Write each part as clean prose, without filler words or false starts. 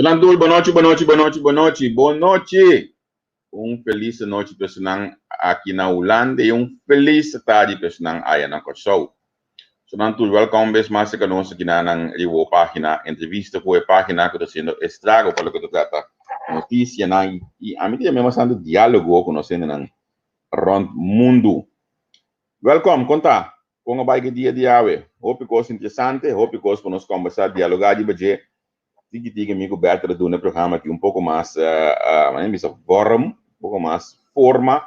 Sunan tur, bonochi, bonochi, bonochi, bonochi, bonochi! Un felis anochi pa esunnan aki na Hulanda i un felis tardi pa esunnan aya na Kòrsou. Sunan tur, wèlkòm bes mas serka nos aki na nan riba página Entrevista ku e página ku ta hasiendo estrago pa loke ta trata notisianan i ami ta yama bastante diálogo ku nos hendenan rònt mundu. Wèlkòm, kon ta? Kon a bai ku e dia di awe? Hopi kos interesante, hopi kos pa nos kòmbersá, dialogá riba dje. Tiki tiki mi ku Bertha ta duna e programa aki un poko mas, manera mi bisa, vorm, un poko mas forma.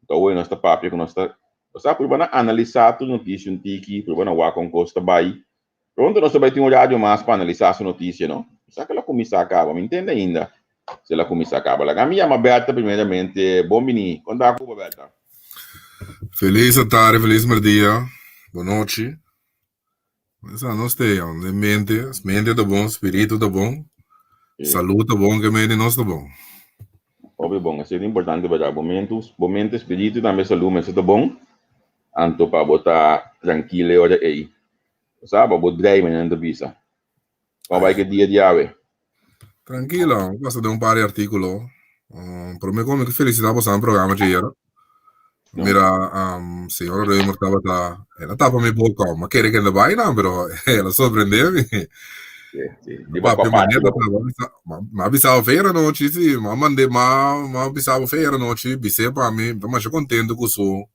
Anto awe nos ta papia ku nos ta, nos ta prueba na analisá tur notisia un tiki, prueba na wak kon kos ta bai. Pronto nos ta bai tin un radio mas pa analisá su notisia, no? Mi sa ku el a kuminsá kaba, mi ntende ainda si el a kuminsá kaba. Laga mi yama Bertha primeramente. Bon bini. Kon ta ku bo, Bertha? Felis atardi, felis merdia, bonochi. Esa nos te de mente, mente ta bon, spiritu ta bon, salud ta bon, ke mente nos ta bon. Hopi bon, esei ta importante berdad. Bo mente, bo mente, spiritu i tambe salud mester ta bon, anto pa bo ta trankil e ora ei. Bo sa, pa bo drei manera nan ta bisa. Kon bai ke dia di awe? Trankilo, mi pasa den un par di artíkulo. Promé ku mi ke felisitá boso nan programa dje ayera. Mira, señora Römer tabata, el a tapa mi boka, mi a kere kende bai nan, pero el a sorprendé mi. Papia manera tabata, mi a bisa bo feer anochi, si, mi a mand'é, mi a bisa bo feer anochi, bis'é pa mi, mi ta masha kontento ku su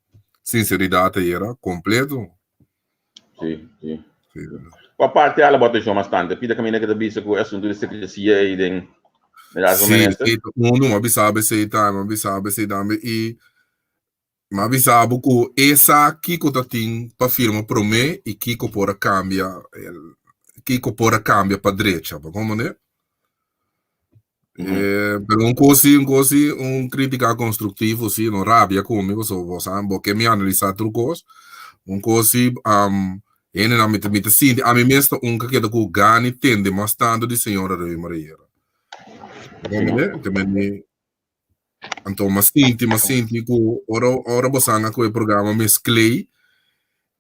sinseridat ayera, kompleto. Sí, sí. Sí. Kua parte ala bo atenshon mas tantu? Pida kaminda ke ta bisa ku e asuntu di sekresia ei den Raad van Sí, Minister? sí, uno, m'a bisa bo esei tambe, m'a bisa bo esei tambe i m'a bisa bo ku e sa kiko ta tin pa firma promé i kiko por a kambia, kiko por a kambia pa drecha, bo komprende? Pero un kos si, un kos si, un kritika konstruktivo si, no rabia ku mi, pasobra bo sa, bo ke mi analisá tur kos. Un kos si, hendenan mi ta, mi ta sinti, ami mes ta un ke keda ku gana di tende mas tantu di señora Römer ayera. Bo komprende? Te mende Anto m'a sinti, m'a sinti ku ora ora bo sanga ku e programa mesklei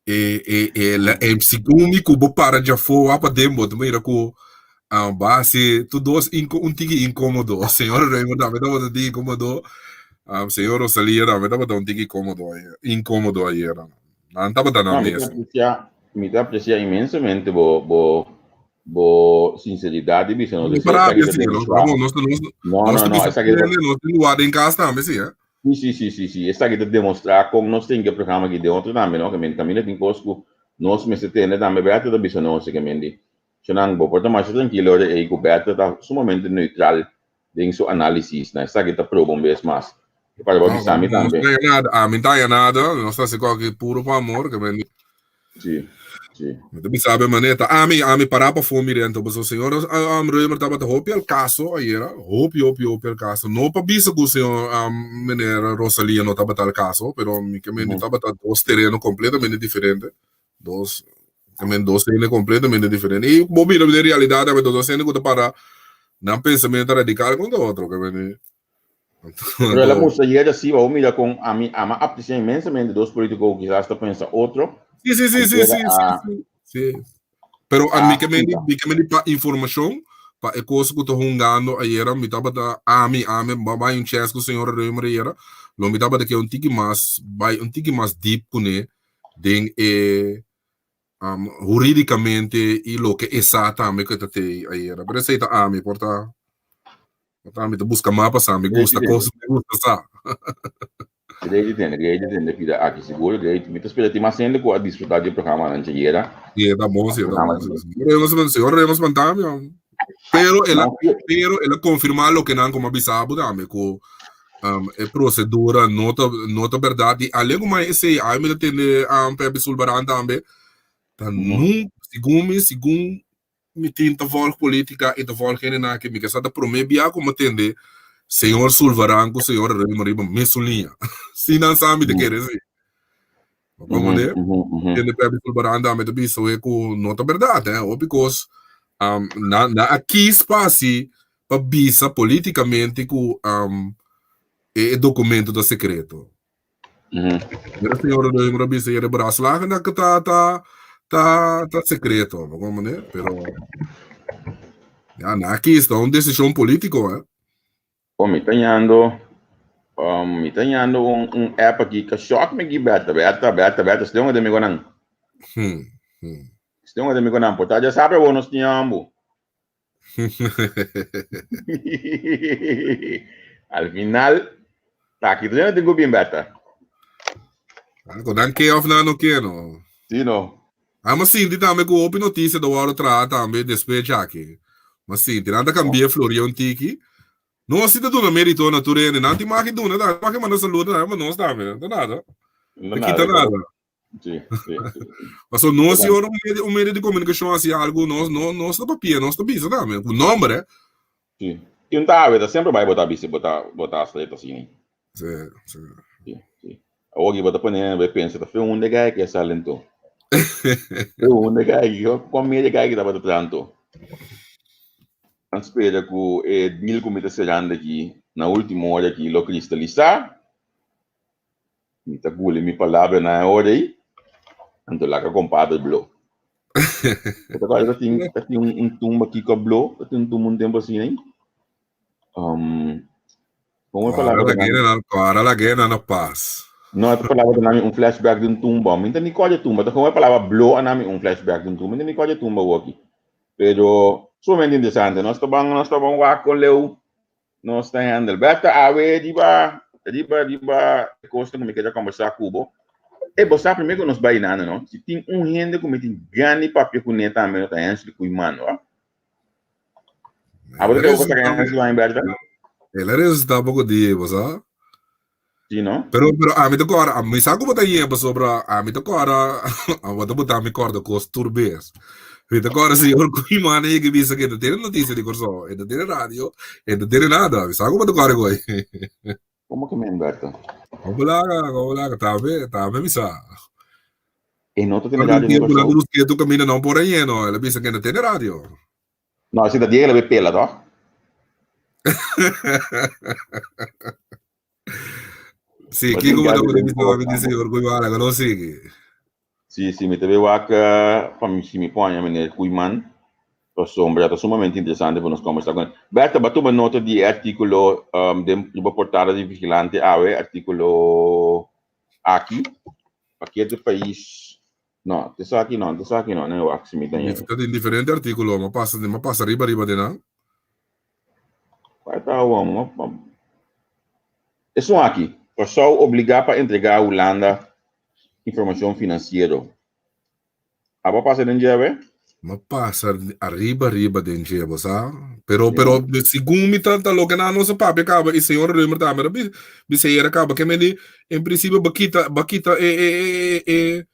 e e e la e segun mi ku bo para djafó wak paden bo ta mira ku bo a hasi tur dos inko un tiki inkomodo. Señor Raymond tambe tabata un tiki inkomodo, señor Rosalia tambe tabata un tiki komodo ayer inkomodo ayer. Nan tabata No, nan mi ta mes. aprecia, mi ta aprecia inmensamente bo bo bo sinceridad di bisa nos No esei para esaki rabia ta sí, no, demostrá. Ramon, nos nos No, nos no, ta no, bisa esaki ta tende, nos tin lugar den cas tambe sí, eh. Sí, sí, sí, sí, sí. Esaki ta demostrá kon nos tin ke programa aki den otro tambe, no? Ke men kaminda tin kos ku nos mester tende tambe. Bertha ta bisa nos ke men di, Shonan, bo por ta masha trankilo ora ei ku Bertha ta sumamente neutral den su análisis. Na esaki ta proba un bes mas. E para bo No, bisa mi no tambe. ta nada, ami ta nada, nos ta hasi koki puro pa amor, ke men di. Sí, sí. Mi ta bisa be manera, ami, ami para pa fo mira anto, pasobra señor um, Römer tabata hopi al caso ayera, hopi, hopi, hopi al caso. No pa bisa ku señor um, meneer Rosalia no tabata al caso, pero mi ke men di tabata dos tereno completamente diferente. Dos, men dos hende completamente diferente. Y bo mira den realidad tambe dos hende ku ta para nan pensamiento radical contra otro, ke men Pero el a mustra ayer así, bo mira con ami ama aprecia inmensamente dos políticos ku quizás ta pensa otro. Sí, sí, sí, sí, sí, sí, sí. Pero a mi ke men mi ke men pa informashon, pa e kos ku ta hungando ayera, mi tabata ami, ami bai un chance ku señora Römer ayera, lo mi tabata ke un tiki mas, bai un tiki mas deep kuné den e huridicamente y loke e sa tambe cu e ta tey ayera. Pero esey ta ami, por ta, por ta ami ta busca mapa sa, mi gusta cos, mi gusta sa. Great di tende, great di tende pida aki sigur, great. Mi ta spera tin mas hende cu a disfruta di e programa nan ayera. Si, e ta bon, si, e ta bon. Si, señor Remos spanta mi, hombre. Pero el a, pero el a confirma loke nan como a bisa bo tambe, cu um, e procedura no ta, no ta berdad. Y algo mas esey, ay mi ta tende um, Pepe Sulbaran tambe, ta nunca, segun mi, segun mi tin ta volg politica y ta volg hende na aki, mi ke sa ta prome bia ku mi tende señor Sulvaran ku señor Römer riba mesun liña. Si nan sa mi ta kere si. Comprende? Tende Pepe Sulvaran tambe ta bisa we ku no ta berdad, eh, hopi kos um, na, na a kies pa hasi pa bisa politikamente ku um, e, e dokumento ta sekreto. Mira señor Römer a bisa yere braslagen dat ta ta ta ta sekreto, bo comprende? Pero. Ya, na aki esta un desishon polítiko, eh. Oh, mi ta ñando, um, mi ta ñando un, un app aki ka shock mi ki beta, beta, beta, beta, stel de amigo nan. Stel de amigo nan, porta ya sabe bo nos tiambo. Al final, ta aki tu tengo bien beta. Ko dan ke of nan no ke no. Sí no. Ah, ma sinti tambe ku hopi notisia ta wòrdu traha tambe despues djaki. Ma sinti, nan ta kambia floria un tiki. No si ta duna merito na tur hende. Nan tin maki duna tambe, maki manda saludo tambe pa nos tambe. No ta nada. No ta kita nada. Sí, sí, sí. Paso nos si ora un medio di komunikashon hasi algu, nos no nos ta papia, nos ta bisa tambe, ku nomber, eh. Sí. I un ta awe, ta semper bai bo ta bisa, bo ta bo ta hasta asina. Sí, sí. Sí, sí. Awor ki bo ta pone bo pensa ta fe hunde gai ki a sali anto. Fe hunde gai ki kon media gai ki tabata traha anto. Nan spera ku e deal ku mi ta serando aki na ultimo ora aki lo kristalisá. Mi ta guli mi palabra na e ora ei, anto laga compadre blo. Bo ta kòrda tin ta tin un un tumba kiko a blo, ta tin un tumba un tempu asina ei. Um, kon e palabra ta nami? Kòrda lag'é na na pas. No, e palabra ta nami un flashback di un tumba. Mi ta ni kòrda e tumba, ta kon e palabra blo a nami un flashback di un tumba. Mi ta ni kòrda e tumba awoki. Pero sumamente interesante. Nos ta ban nos ta ban wak kon leu Nos ta handle. Berta, awe riba, riba, riba e kosnan ku mi keda kombersá ku bo. E bo sa primé ku nos bai nana, no? Si tin un hende ku mi tin gana di papia kuné tambe no ta Hensley Koeiman, no? Abo ta kere bo saka Hensley Wijn, Berta? El a resultá poko dia, bo sa? Sí, no? Pero, pero ami ta kòrda, mi sa ku bo ta yeba pasobra ami ta kòrda, bo ta bota mi kòrda kos tur bes. Mi ta kòrda señor Koeiman a yega bisa ku e ta tene notisia di Kòrsou, e ta tene radio, e ta tene nada. Mi sa ku bo ta kòrda ku ei. Komo ke men, Berto? Komo laga, komo laga, tambe, tambe mi sa. E no ta tene radio na Kòrsou? Busqué tu kaminda no por a yeno, el a bisa ku e no tene radio. No, si ta dia el a be pela, toch? Sí, kiko bo ta pone bisa mami di señor Koeiman, laga nos sigui. Sí, sí, mi ta be wak pa mi si mi poña meneer Koeiman pasobra ta sumamente interesante pa nos kombersá ku el. Bertha, bo a tuma nota di e artíkulo den riba portada di Vigilante awe, artíkulo aki, Pakete Pais No, te esaki no, te esaki no, no wak si mi ta Mi ta den diferente artíkulo, mi pasa, mi pasa riba riba den nan. Kua ta awor? Esun aki, Kòrsou obligá pa entregá Hulanda informashon finansiero. Abo a pasa den dje awe? Mi pasa ariba riba den dje, bo sa. Pero, pero, segun mi ta, ta loke nan nos a papia kaba, i señor Römer tambe ta bisa yera kaba, ke men di, en prinsipio bo kita, bo kita e, e, e, e,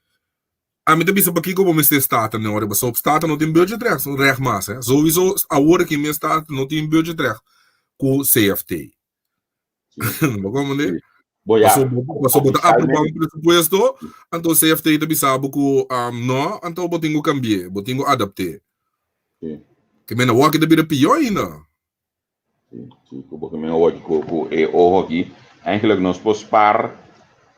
ami ta bisa pakiko bo mester Staten ora, pasobra Staten no tin budgetrecht, recht mas, eh. Souiso awor aki mes Staten no tin budgetrecht ku CFT. Bo comprende? Bo ya. Paso bo ta aproba un presupuesto, anto CFT ta bisa bo ku um, no, anto bo tin ku cambi'é, bo tin ku adapt'é. Sí. Ke men awor aki ta bira pió ainda. Sí, sí, ku bo ke men awor aki ku ku e oho aki, eigenlijk nos por spaar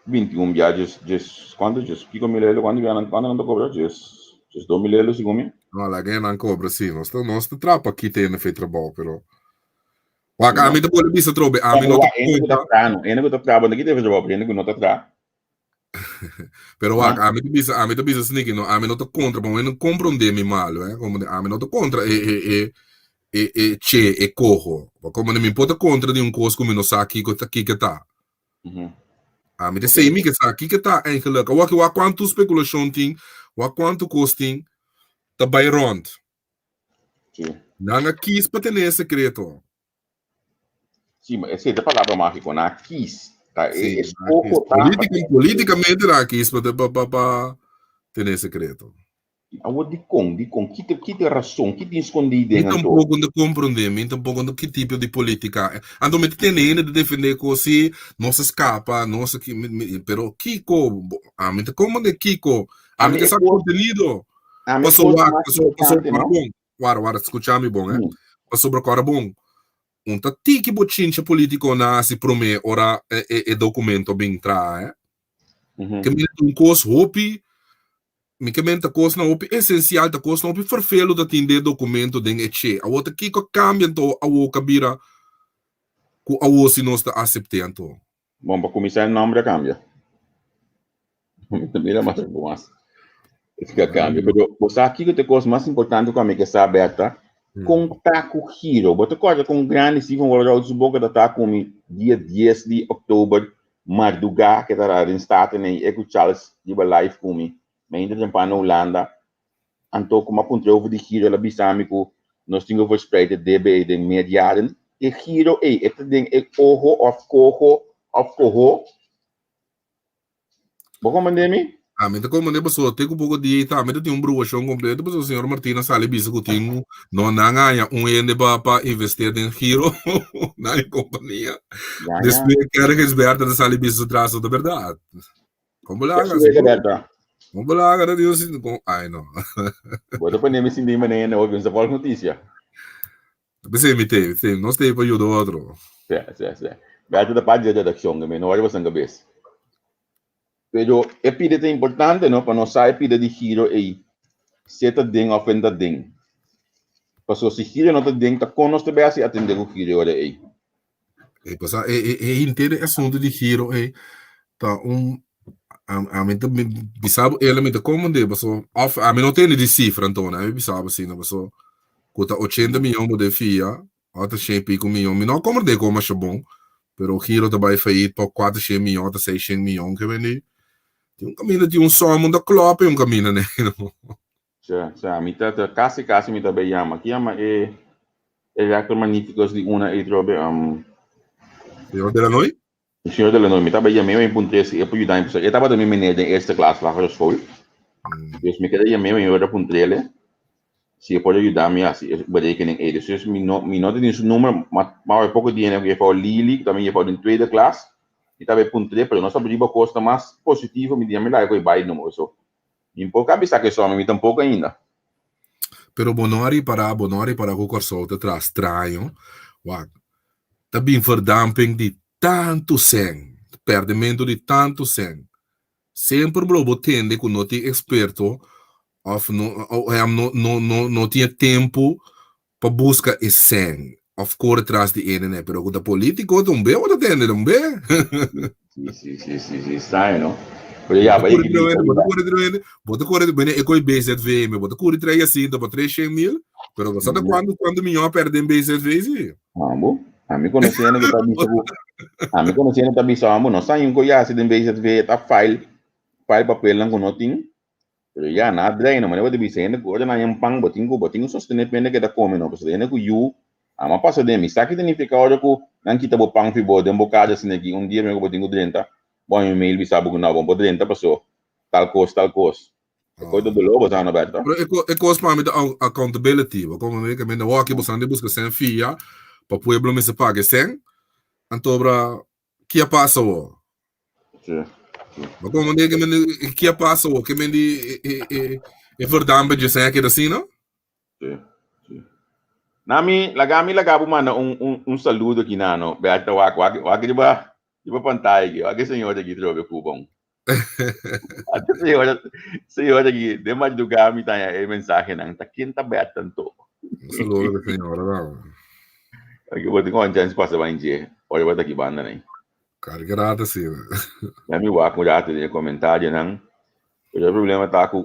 21 bia djes djes kuantu djes piko mil euro kuantu bia nan kuantu nan ta kobra djes djes 2000 euro segun mi. No, laga nan kobra sí, nos ta nos ta trapa kita hende fe trabou, pero Wak, ami ta pone bisa trobe, ami no ta Hende ku ta tra, no. Hende ku ta tra, bo no kita efecto bo, hende ku no ta tra. Pero wak, ami ta bisa, ami ta bisa sniki, no, ami no ta kontra, pa no komprondé mi malu, eh, como ami no ta kontra e, e, e, e, e che, e koho. Pa como mi por ta kontra di un kos ku mi no sa kiko ta, kiko ta. Ami ta sei mi ke sa kiko ta eigenlijk. Awor ki wak kuantu spekulashon tin, wak kuantu kos tin, ta bai rònt. Sí. Nan a kis pa tene e sekreto. Sí, ma esei ta palabra mágiko, nan a kis. Ta e Sí, nan a eskoho kis. ta pa Polítika, tene polítikamente nan a kis pa, pa, pa, pa tene e sekreto. Awor dikon, dikon, ki ta, ki ta e rason, ki tin skondí Mi den anto? tampoko no ta komprondé, mi tampoko no ki tipo di polítika. Anto mi ta tende hende ta defendé kos si nos a skapa, nos a ki, mi, mi, pero kiko? Bo, ami ta komprondé kiko. Ami Ami ke e sa kos kontenido. Ami Paso kos wak, mas paso, paso, importante, wara no? bon, wara, wara, skucha mi bon, eh. Mm. Pasobra kora bon, un ta tiki bochincha politico na hasi prome ora e, e, e documento bin traha, eh. Mhm. Ke mira un kos hopi, Mi ke men ta kosnan hopi esensial, ta kosnan hopi ferfelu ta tin den e dokumento den e che. Awor ta kiko a kambia anto awor ka bira ku awor si nos ta asept'é anto? Bon, pa kuminsá e nòmber a kambia. Mi ta mira mas bo mas. Es ke a kambia. Pero bo sa kiko ta e kos mas importante ku ami ke sa, Berta? Kon ta ku giro? Bo ta kòrda kon grandi Steven Walroud su boka ta ta ku mi dia dies di òktober mardugá ke ta ra den Staten ei, e ku Charles riba live ku mi. Mi ainda temprano na Hulanda. Anto ku mi a puntra over di giro el a bisa mi ku nos tin ku verspreid e debe ei den meer jaren. E giro ei e ta den e oho òf koho òf koho? Bo komprende mi? Ami ta komprende pasobra te ku poko dia ei tambe ta tin un bruashon kompleto pasobra señor Martina sali bisa ku tin no nan haña un hende pa pa investeer den giro na e kompania. Despues Kerk Gisberta ta sali bisa su tras no ta bèrdat. Kon bo laga? Kon bo laga ta Dios kon ai no. Bo ta pone mi sinti manera na hopi, sa volg noticia. P'esei mi te, te, nos te pa yuda otro. Sí, sí, sí. Berto ta parte di redaccion, mi no wari bosan cabes. Pero e pide ta importante, no? Pa nos sa e pide di giro ei, si e ta den of e no ta den. Paso si giro no ta den, ta kon nos ta bay hasi atende ku giro e ora ei? E pasa e e e henter e asunto di giro ei ta un ami ta bisa bo ela mi ta komprende paso of ami no tende di sifra anto ami bisa bo asina paso ku ta ochenta miyon bo den fia of ta shen piko miyon mi no a komprende kon masha bon pero giro ta bai fayit pa kuater shen miyon ota seis shen miyon ke bini tin un kaminda tin un sòm un ta klòp un kaminda ne. Sa, sa, mi ta, ta kasi kasi mi ta bay yama. Ki yama e e rector magnificus di una ei trobe um Señor Delanoy? Señor Delanoy, mi ta bay yam'é mi puntr'é si e por yuda mi pasobra e tabata mi meneer den eerste klas lagere school. Dus mi keda yam'é mi ora puntr'é si e por a yuda mi hasi e berekening ei. Dus mi no mi no ta tin su number ma ma poko dia ku juffrouw Lily ku ta mi juffrouw den tweede klas mi ta bay puntr'é pero nos a riba kosnan mas positivo mi di mi laga ku e bay number so Mi por ka bisa ke somi, mi tampoko ainda. Pero bo no a ripará, bo no a ripará ku Kòrsou ta traha straño. Wak, ta bin verdamping di tantu sèn, pèrdementu di tantu sèn. Semper blo bo tende ku no tin eksperto òf no no no no no tin e tempu pa buska e sèn òf kore tras di ene ne, pero ku ta polítiko ta un be bo ta tende, ta un be. Si, si, si, si, si, straño no. Pero ya, Bo ta kore trae, bo ta kore trae, bo ta kore, bene e koi BZV, me bo ta kore trae Jacinto pa 300 mil, pero bo sa ta kuantu kuantu miyon a perde den BZV si. Ambo, ami konosé hende ku ta bisa ku, ami konosé hende ta bisa ambo, no sa yun ku yasi den BZV ta file, file papelnan ku no tin, Pero ya, na drei no, manera bo ta bisa hende ku ora nan haña un pan, bo tin ku bo tin ku sostené pa hende keda kome no, pasobra hende ku yu ama pasa den mi. Sa ki ta nifiká ora ku nan kita bo pan fi bo den bo kada asina aki, un dia mihó ku bo tin ku drenta, bo haña un mail bisa bo ku no, bo no por drenta paso tal kos, tal kos. E kos ta doló bo sa no, Berto? Pero e ko e kos pa mi ta accountability, bo komo ke mende wòki bo san di buska sèn fia pa pueblo mester paga e sèn, anto bra Ki a pasa wo? Sí, sí. Ma como ne que men ki a pasa wo? Que men di e e e verdampe dje sen a keda asina? Sí, sí. Nami, laga mi laga bo manda un un un saludo aki nano. Berta wak wak wak riba riba pantaya aki. Wak e señora aki trobe ku bon. Ate señora señora aki den madrugá mi ta haña e mensahenan. Ta ken ta Berta anto? Un saludo di señora nan. Aki bo tin un chance pasa ban dje. Ora bo ta aki banda nan. Karga rato asina. Ya mi wak un rato den e comentarionan. Pero e problema ta ku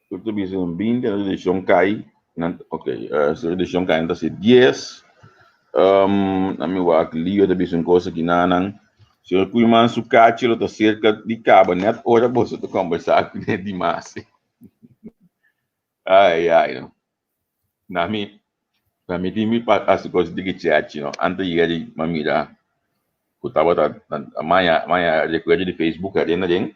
tur ta bisa un binti nan redukshon kai nan ok si redukshon kai nan ta hasi dies. Um, mi wak Leo ta bisa un kos aki nanan. Señor Koeiman su kachi lo ta serka di kaba net ora boso ta kombersá kuné dimas. Ai ai no. Na mi na mi tin mi pa hasi kos di kichechi no. Antes yega di ma mira ku tabata maña maña rekuerdo di Facebook aden aden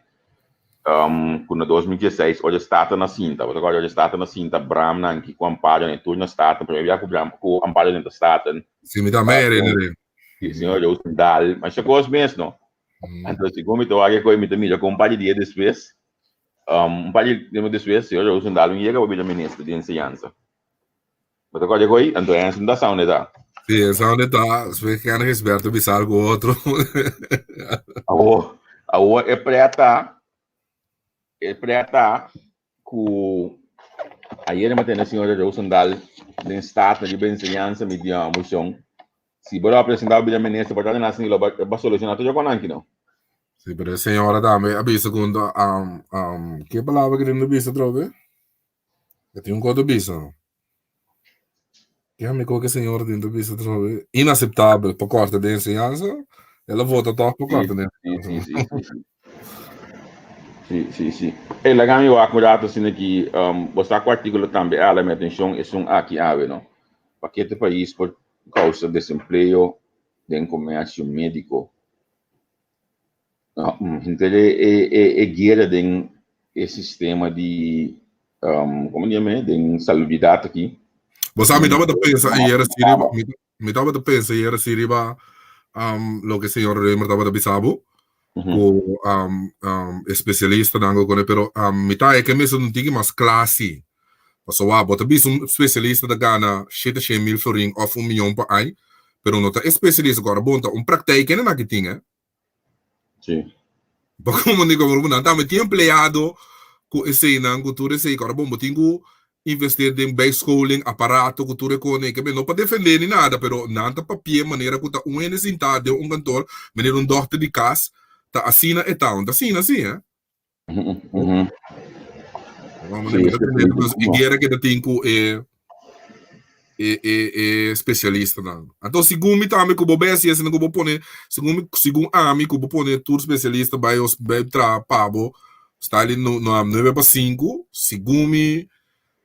um, ku na 2016 ora Staten a sinta, bo ta kòrda ora Staten a sinta Bram nan ki ku Amparo nan tur na Staten, promé bia ku Bram ku Amparo den ta Staten. Si mi ta mei aden aden. Si señor Roosendaal, masha kos mes no. Anto segun mi ta wak e kos mi ta mira ku un par di dia despues Um, un par di tempu despues, señor Roosendaal un yega pa bira minister di enseñansa. Bo ta kòrda ko'i? Anto Ernst no ta sa unda e ta. Sí, e sa unda e ta. Despues Kenneth Gisberto bisa algu otro. Awor, awor e preta, e preta. ku ayera mi a tende señora Rosendal den Staten riba enseñansa mi di moshon. Si bo lo a presentá bo bira minister por ta den asina lo ba solushoná tur loke nan aki no. Si, pero e señora tambe a bisa ku ke palabra ku tin bisa atrobe? E tin un kos ta bisa. Ya mi koke señora tin ta bisa atrobe. Inaceptabel pa korta den enseñansa. El a vota tòg pa korta den enseñansa. Sí, sí, sí, sí. Sí, sí, sí. Hey, laga mi wak un rato asina ki um, bo sa ku artíkulo tambe a hala mi atenshon esun aki awe, no? Pakete pais por kousa desempleo den komersio médiko. Henter e guera den e sistema di, como di yama, den salubridad aki. Bo sa, mi tabata pensa ayer así riba, mi tabata pensa ayer así riba loke señor Römer tabata bisa bo, ku especialistanan ku kone, pero mi ta haña ke mester un tiki mas kla si. Pasobra bo ta bisa un especialista ta gana shete shen mil florin òf un miyon pa aña, pero no ta especialista ku ora bon ta un praktijk kende nan ki tin, eh. Sí. Bo como ni como nan tambe tin empleado cu eseinan cu tur esei cu ora bon bo tin cu investeer den bijscholing, aparato cu tur e cone ke no pa defende ni nada pero nan ta papia manera cu ta un hende sinta den un kantoor manera un dokter di cas ta asina e ta, ta asina si eh. E guera ke ta tin ku e e e e spesialistanan. Anto segun mi tambe ku bo bai hasi esei ku bo pone segun mi segun ami ku bo pone tur spesialista bai hos bai traha pa bo style no no nuebe pa sinku segun mi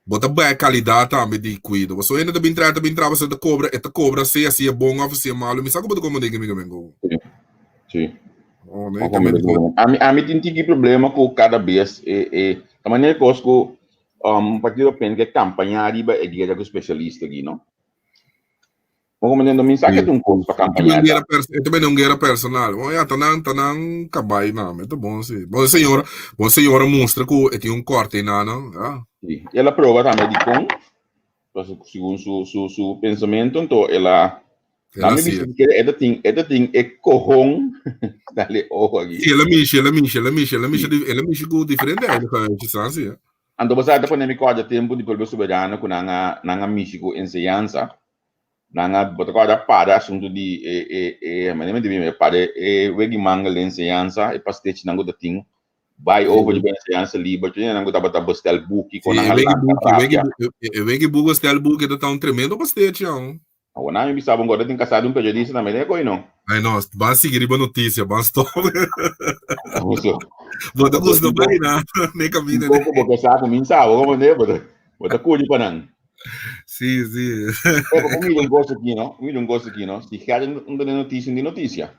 bo ta bai kalidat tambe di kuido. Pasobra hende ta bin traha ta bin traha pasobra e ta kobra e ta kobra sea si e bon òf si e malu. Mi sa ku bo ta komprende ke mi ke men ku. Sí, sí. Oh, nee, también Ami, ami tin tiki problema ku kada bes e e ta manera kos ku um, partido pen ke kampaña riba e guera ku spesialista aki, no? Bo komprende? Mi sa ke ta un kos pa kampaña. Guera pers e también un guera personal. Bon, ya, tanan, tanan kabay na, me ta bon si. Bon señora, bon señora mustra ku e tin un korte na no, ya. Sí. El a proba tambe di kon, segun su su su pensamiento, entonces el a Dame bisa que e tin e tin e cojon dale ojo aquí. Sí, el a mishi, el a mishi, el a mishi, el a mishi, el a mishi ku diferente aire ka sí. Anto bo sa ta pone mi kòrda tempu di Pueblo Soberano ku nan a nan a mishi ku enseñansa. Nan a bo ta kòrda para asuntu di e e e manera mi ta bini para e wegi mangel di enseñansa, e pastechinan ku ta tin bai over di enseñansa liber, tur nan ku tabata bestel buki ku nan a lanta rabia. E wegi buki bestel buki ta un tremendo pastechi aun. Awor nan mi bisa bo ngorda tin kasá di un periodista tambe den e koi no. Ai no, ban sigui riba notisia, ban stop. Bo ta gusta bai na ne kaminda. Un poko bo ke sa ku mi sa, bo komprende? Bo ta bo ta kuri pa nan. Si, si. Eh, bo mira un kos aki no, mira un kos aki no, si Gerrit no ta den notisia, no tin notisia.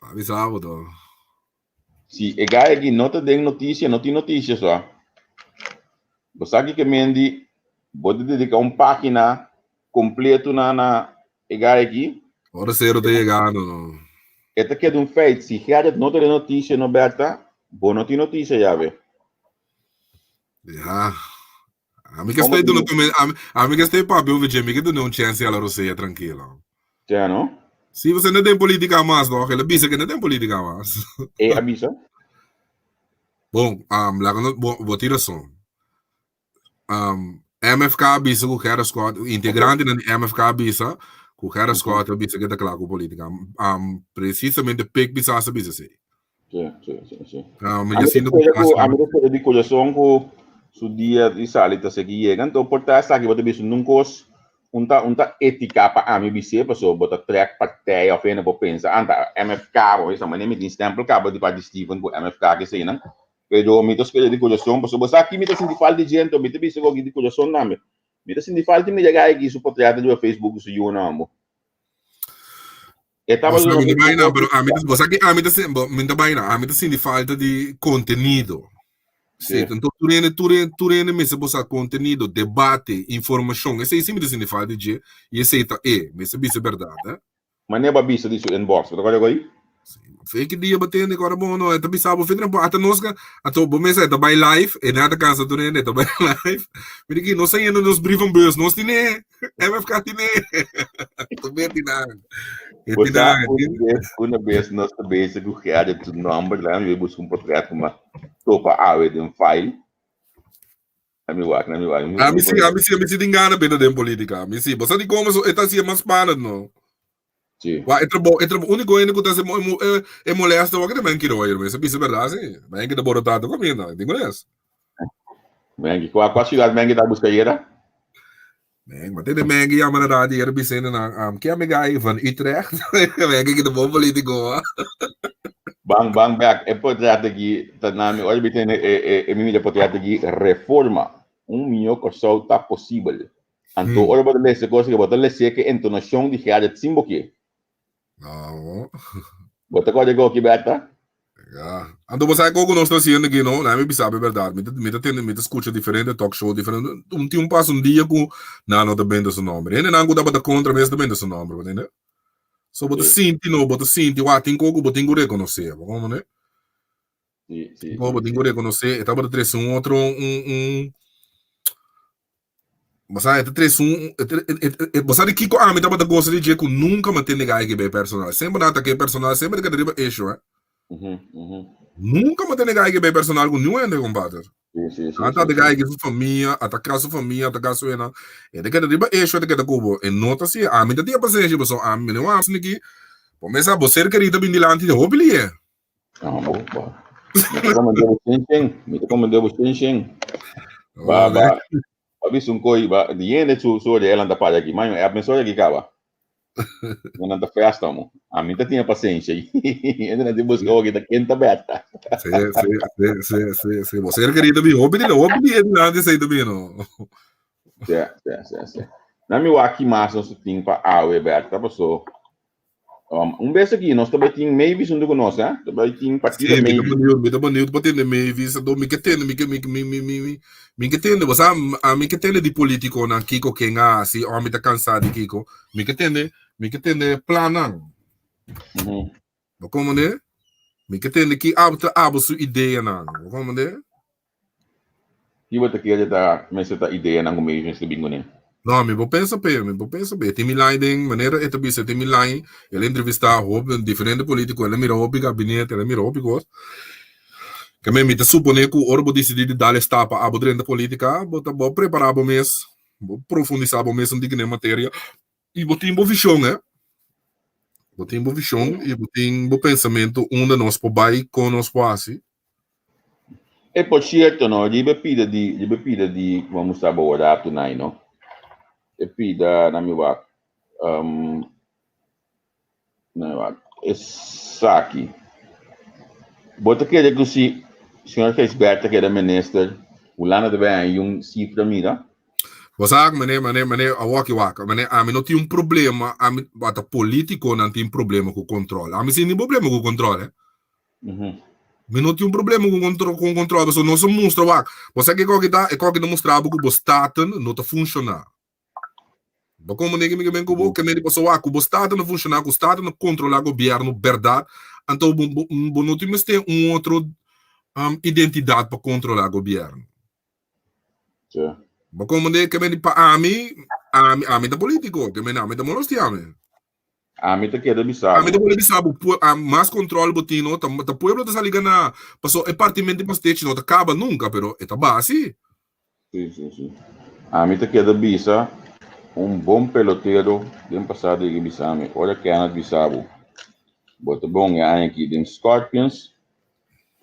A bisa bo to. Si e guy aki no ta den notisia, no tin notisia so. Bo sa kiko men di bo ta dedica un pagina completo na na e guy aki? Ora cero ta yegando no. E ta keda un feit, si Gerrit no ta den notisia no Bertha, bo no tin notisia yawe. Ya. Ami ke stay duna come, ami, ami ke stay papia over dje, mi ke duna un chance a la Rosea tranquilo. Ja, no? Si, você no den política mas, no? Ele bisa que no den política mas. E a bisa? Bom, um, laga no, bo, bo tin razón. Um, MFK bisa ku Gerrit Scott, integrante okay. na MFK bisa ku Gerrit Scott bisa que ta klaar ku política. Um, precisamente Pik bisa sa bisa sei. Sí, sí, sí, sí. Ah, mi ya siento ku a mi ta di corazón ku su dia di sali ta segi yega. Anto por ta esaki bo ta bisa nun kos un ta un ta ética pa ami bis'é paso bo ta trek partij of hende bo pensa anta MFK bo bisa mane mi tin stempel kaba di parti Steven ku MFK ke eseinan. Pero mi ta spera di corazón paso bo sa ki mi ta sinti falta di dje anto mi ta bisa ku di corazón tambe. Mi ta sinti falta di mira gai aki su portret riba Facebook ku su yunan bo. E tabata Bo sa, mi ta baina, pero ami ta, bo sa ki ami ta sin, bo, mi ta baina, ami ta sinti falta di contenido. Sí, sí. Enton tur hende, tur hende, tur hende mester bo sa contenido, debate, informacion. Esei sí mi ta sinti falta di dje, i esei ta e, mester bisa berdad, eh. Manera bo a bisa di su inbox, bo ta kòrda ku? Feki dia bo tende kòrda bon no, e ta bisa bo fitren bo ata nos ka, ato bo mesa e ta bai live, e na ta kansa tur hende, e ta bai live. Mi di ki nos a yendo nos brievenbus, nos tine, MFK tine. Tu meti nan. E Bo sa, una bes, una bes nos ta bezig ku Gerrit su nomber, la mi busca un portret ku mi a topa awe den file. Mi wak, na mi wak. A mi si, a mi si, a mi si tin gana bida den politica. Mi si. Bo sa di como so, eta si mas spannend, no? Si. Wa, e trabou, e trabou, único hende ku ta se mo, e, e molesta wa que men kiro oir, me se bisa verdad, si. Men que ta borotado comiendo, digo es. Men, kua ciudad men ta busca yera? Men, maar tene men que llama na radio hier bisende na que amiga aí van Utrecht. Men que de bom político. Bang bang back. E portret aki ta nami ora bi tene e e e mi mira portret aki reforma. Un mihó Kòrsou ta posibel. Anto ora bo ta lesa e kos aki bo ta lesa ke entonashon di Gerrit sin bo ke. No. Bo ta kòrda e koki Berta? Ja. Anto bo sabe koko nos ta haciendo aki no? Laat mi bisa bo e berdad. Mi ta mi ta tende mi ta scucha diferente talk show diferente un tin un pasa un dia cu nan no ta benta su nomber. Hendenan cu tabata contra mes ta benta su nomber, bo tende? So bo ta sinti no, bo ta sinti wak tin koko bo tin cu reconoce, bo comprende? Sí, sí, Bo sí, tin ku sí. rekonosé, e tabata trese un otro, un, un, bo sa, e ta trese un, e ta, e, e, e, bo sa di kiko ami tabata gosa di dje ku nunka mi a tende gai ke personal. Semper nan atake personal, semper ta keda riba issue, eh. Mhm, mhm. Nunka mi a tende gai ke personal ku niun hende, kompadre. Sí, sí, sí, Nan ta sí, sí. gai ke su famia, ataka su famia, ataka su hende. E ta keda riba issue, e ta keda ku bo. E no ta si, ami ta tin e pasenshi, pasobra ami, mi no hasi niki. Bo mesa, bo ser kerí ta bin dilanti di hopi lihe. No, bo, bo. Mi ta komende bo shen shen. Mi ta komende bo shen shen. Ba, ba. Ba bisa un koi, ba, di yende su, su de elan ta para aki. Maño, app me soy aki kaba. Nan ta festa mo. A mi ta tinha paciência. Ende nan ti busca oki ta kenta beta. Sí, sí, sí, sí, sí, sí. Bo ser querido bi, hopi di, hopi di delante sei también, no. Sí, sí, sí, sí. Na mi waki mas nos tin pa awe Berta, paso Um, un bes aki nos ta bai tin Mavis huntu ku nos, eh? Ta bai tin partido Sí, mi ta Mavis. benieuwd, mi ta benieuwd pa tende Mavis. Anto mi ke tende, mi ke, mi, mi, mi, mi, mi, mi ke tende, bo sa, a mi ke tende di politikonan kiko ken a hasi, o mi ta kansá di kiko. Mi ke tende, mi ke tende plannan. Mhm. Bo komprendé? Mi ke tende ki abo ta abo su ideanan. Bo komprendé? Ki bo ta kere ta mester ta ideanan ku Mavis mester bin kuné? No, mi por pensa p'e, mi por pensa p'e. E tin mi lai den manera e ta bisa, e tin mi lai, el a entrevistá hopi diferente polítiko, el a mira hopi gabinete, el a mira hopi kos. Ke men mi ta suponé ku ora bo disidí di dal e stap pa abo drenta polítika, bo ta bo prepará bo mes, bo profundisá bo mes un tiki den e materia i bo tin bo vishon, eh. Bo tin bo vishon i bo tin bo pensamentu unda nos por bai, kon nos por hasi. E por cierto no, riba e pida di, riba e pida di, ku a mustra bo awor tonight no, e pida na mi wak, um, na mi wak, esaki. Bo ta kere ku si señor Gijsbert ta keda minister, Hulanda ta bai haña un sifra mira? Bo sa, mane, mane, mane, awor ki wak, mane, ami no tin un problema, ami, ata politiconan tin problema ku control. Ami sin tin problema ku control, eh. Mi no tin un problema ku kontrol, ku kontrol, pasobra nos a mustra wak. Bo sa kiko ki ta? E kòki ta mustra bo ku bo staten no ta funshoná. Bo komprendé ke mi ke men ku bo? Ke men di pasobra wak, ku bo staten no funshoná, ku staten no kontrolá gobièrnu bèrdat, anto bo bo bo no tin mester un otro identidat pa kontrolá gobièrnu. Sí. Bo komprendé ke men di pa ami, ami ami ta polítiko, ke men ami ta molestiá mi. Ami ta keda bisa Ami ta bo. pone bisa bo, mas control bo tin, no, ta, ta pueblo ta sali gana. Paso e partimento di pastechi no ta caba nunca, pero e ta basi. Sí, sí, sí. Ami ta keda bisa un bon pelotero den pasado yega bisa mi, ora Kenneth bisa bo, bo ta bon e aña aki den Scorpions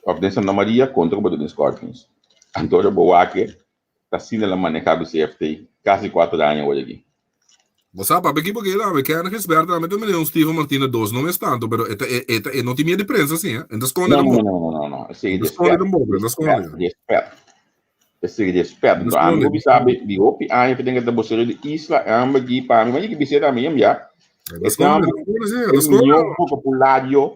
of den Santa Maria, konta ku bo ta den Scorpions. Anto ora bo wak e, Ta asina el a maneha BCFT kasi kuater aña awor aki. Bo sa papia ki porque el Ken Gisbert tambe ta mene un Steven Martina dos no mes tanto pero e ta e ta e no tin miedo di prensa si eh e ta sconde No, no, tampoco no, no, no, no. Esei e ta sconde respet, tampoco e ta sconde respet, respet. Esei respet. E ta Enton ami sconde por bisa di hopi aña ku tenga ta bosero di isla amber ki pa mi mane ki bis'e tambe yam ya. E ta E sconde tambe e ta sconde si e e ta sconde. mihó vocabulario